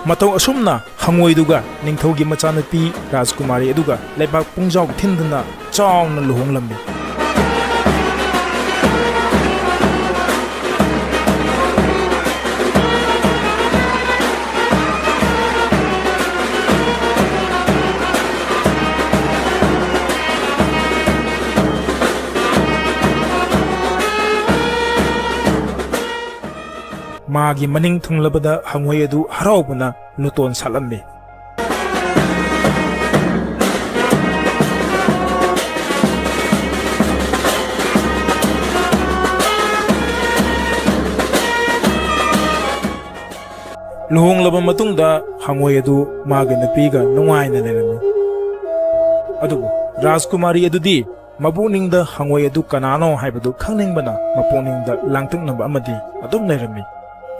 ꯃꯇꯧ ꯑꯁꯨꯝꯅ ꯍꯪꯉꯣꯏꯗꯨꯒ ꯅꯤꯡꯊꯧꯒꯤ ꯃꯆꯥꯅꯨꯄꯤ ꯔꯥꯖꯀꯨꯃꯥꯔꯤ ꯑꯗꯨꯒ ꯂꯩꯕꯥꯛ ꯄꯨꯡꯖꯥꯎ ꯊꯤꯟꯗꯨꯅ ꯆꯥꯎꯅ ꯂꯨꯍꯣꯡꯂꯝꯃꯤ꯫ ꯃꯥꯒꯤ ꯃꯅꯤꯡ ꯊꯨꯡꯂꯕꯗ ꯍꯪꯉꯣꯏ ꯑꯗꯨ ꯍꯔꯥꯎꯕꯅ ꯂꯨꯇꯣꯟ ꯁꯥꯠꯂꯝꯃꯤ꯫ ꯂꯨꯍꯣꯡꯂꯕ ꯃꯇꯨꯡꯗ ꯍꯪꯉꯣꯏ ꯑꯗꯨ ꯃꯥꯒꯤ ꯅꯨꯄꯤꯒ ꯅꯨꯡꯉꯥꯏꯅ ꯂꯩꯔꯝꯃꯤ꯫ ꯑꯗꯨꯕꯨ ꯔꯥꯖꯀꯨꯃꯥꯔꯤ ꯑꯗꯨꯗꯤ ꯃꯄꯨꯛꯅꯤꯡꯗ ꯍꯪꯉꯣꯏ ꯑꯗꯨ ꯀꯅꯥꯅꯣ ꯍꯥꯏꯕꯗꯨ ꯈꯪꯅꯤꯡꯕꯅ ꯃꯄꯨꯛꯅꯤꯡꯗ ꯂꯥꯡꯇꯛꯅꯕ ꯑꯃꯗꯤ ꯑꯗꯨꯝ ꯂꯩꯔꯝꯃꯤ꯫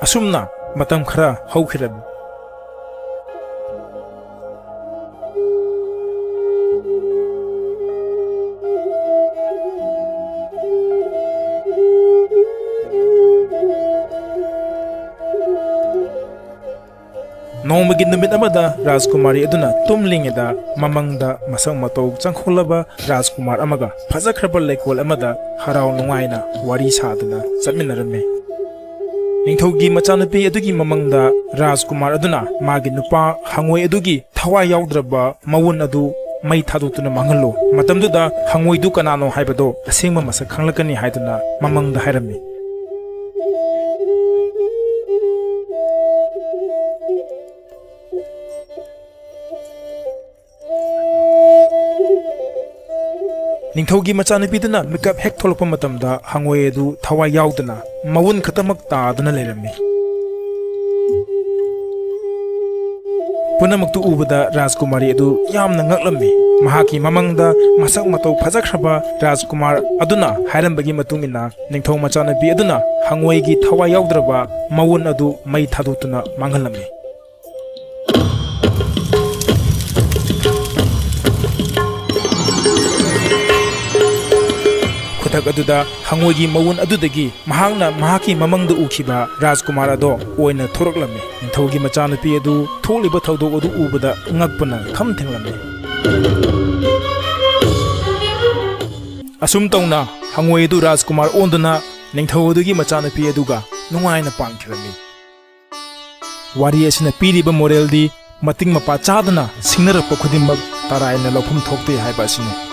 ꯑꯁꯨꯝꯅ ꯃꯇꯝ ꯈꯔ ꯍꯧꯈꯤꯔꯝꯃꯤ꯫ ꯅꯣꯡꯃꯒꯤ ꯅꯨꯃꯤꯠ ꯑꯃꯗ ꯔꯥꯖꯀꯨꯃꯥꯔꯤ ꯑꯗꯨꯅ ꯇꯨꯝꯂꯤꯉꯩꯗ ꯃꯃꯪꯗ ꯃꯁꯛ ꯃꯇꯧ ꯆꯪꯈꯣꯜꯂꯕ ꯔꯥꯖꯀꯨꯃꯥꯔ ꯑꯃꯒ ꯐꯖꯈ꯭ꯔꯕ ꯂꯩꯀꯣꯜ ꯑꯃꯗ ꯍꯔꯥꯎ ꯅꯨꯡꯉꯥꯏꯅ ꯋꯥꯔꯤ ꯁꯥꯗꯨꯅ ꯆꯠꯃꯤꯟꯅꯔꯝꯃꯤ꯫ ꯅꯤꯡꯊꯧꯒꯤ ꯃꯆꯥꯅꯨꯄꯤ ꯑꯗꯨꯒꯤ ꯃꯃꯪꯗ ꯔꯥꯖꯀꯨꯃꯥꯔ ꯑꯗꯨꯅ ꯃꯥꯒꯤ ꯅꯨꯄꯥ ꯍꯪꯉꯣꯏ ꯑꯗꯨꯒꯤ ꯊꯋꯥꯏ ꯌꯥꯎꯗ꯭ꯔꯕ ꯃꯋꯨꯟ ꯑꯗꯨ ꯃꯩ ꯊꯥꯗꯣꯛꯇꯨꯅ ꯃꯥꯡꯍꯜꯂꯨ꯫ ꯃꯇꯝꯗꯨꯗ ꯍꯪꯉꯣꯏꯗꯨ ꯀꯅꯥꯅꯣ ꯍꯥꯏꯕꯗꯨ ꯑꯁꯦꯡꯕ ꯃꯁꯛ ꯈꯪꯂꯛꯀꯅꯤ ꯍꯥꯏꯗꯨꯅ ꯃꯃꯪꯗ ꯍꯥꯏꯔꯝꯃꯤ꯫ ꯅꯤꯡꯊꯧꯒꯤ ꯃꯆꯥꯅꯨꯄꯤꯗꯨꯅ ꯃꯤꯀꯞ ꯍꯦꯛ ꯊꯣꯛꯂꯛꯄ ꯃꯇꯝꯗ ꯍꯪꯉꯣꯏ ꯑꯗꯨ ꯊꯋꯥꯏ ꯌꯥꯎꯗꯅ ꯃꯋꯨꯟ ꯈꯛꯇꯃꯛ ꯇꯥꯗꯨꯅ ꯂꯩꯔꯝꯃꯤ꯫ ꯄꯨꯝꯅꯃꯛꯇꯨ ꯎꯕꯗ ꯔꯥꯖꯀꯨꯃꯥꯔꯤ ꯑꯗꯨ ꯌꯥꯝꯅ ꯉꯛꯂꯝꯃꯤ꯫ ꯃꯍꯥꯛꯀꯤ ꯃꯃꯪꯗ ꯃꯁꯛ ꯃꯇꯧ ꯐꯖꯈ꯭ꯔꯕ ꯔꯥꯖꯀꯨꯃꯥꯔ ꯑꯗꯨꯅ ꯍꯥꯏꯔꯝꯕꯒꯤ ꯃꯇꯨꯡ ꯏꯟꯅ, ꯅꯤꯡꯊꯧ ꯃꯆꯥꯅꯨꯄꯤ ꯑꯗꯨꯅ ꯍꯪꯉꯣꯏꯒꯤ ꯊꯋꯥꯏ ꯌꯥꯎꯗ꯭ꯔꯕ ꯃꯋꯨꯟ ꯑꯗꯨ ꯃꯩ ꯊꯥꯗꯣꯛꯇꯨꯅ ꯃꯥꯡꯍꯜꯂꯝꯃꯤ꯫ ꯈꯨꯗꯛ ꯑꯗꯨꯗ ꯍꯪꯉꯣꯏꯒꯤ ꯃꯋꯨꯟ ꯑꯗꯨꯗꯒꯤ ꯃꯍꯥꯛꯅ ꯃꯍꯥꯛꯀꯤ ꯃꯃꯪꯗ ꯎꯈꯤꯕ ꯔꯥꯖꯀꯨꯃꯥꯔ ꯑꯗꯣ ꯑꯣꯏꯅ ꯊꯣꯔꯛꯂꯝꯃꯤ꯫ ꯅꯤꯡꯊꯧꯒꯤ ꯃꯆꯥꯅꯨꯄꯤ ꯑꯗꯨ ꯊꯣꯛꯂꯤꯕ ꯊꯧꯗꯣꯛ ꯑꯗꯨ ꯎꯕꯗ ꯉꯛꯄꯅ ꯈꯝ ꯊꯦꯡꯂꯝꯃꯤ꯫ ꯑꯁꯨꯝ ꯇꯧꯅ ꯍꯪꯉꯣꯏ ꯑꯗꯨ ꯔꯥꯖꯀꯨꯃꯥꯔ ꯑꯣꯟꯗꯨꯅ ꯅꯤꯡꯊꯧ ꯑꯗꯨꯒꯤ ꯃꯆꯥꯅꯨꯄꯤ ꯑꯗꯨꯒ ꯅꯨꯡꯉꯥꯏꯅ ꯄꯥꯟꯈꯤꯔꯝꯃꯤ꯫ ꯋꯥꯔꯤ ꯑꯁꯤꯅ ꯄꯤꯔꯤꯕ ꯃꯣꯔꯦꯜꯗꯤ, ꯃꯇꯤꯡ ꯃꯄꯥ ꯆꯥꯗꯅ ꯁꯤꯡꯅꯔꯛꯄ ꯈꯨꯗꯤꯡꯃꯛ ꯇꯔꯥꯏꯅ ꯂꯧꯐꯝ ꯊꯣꯛꯇꯦ ꯍꯥꯏꯕ ꯑꯁꯤꯅꯤ꯫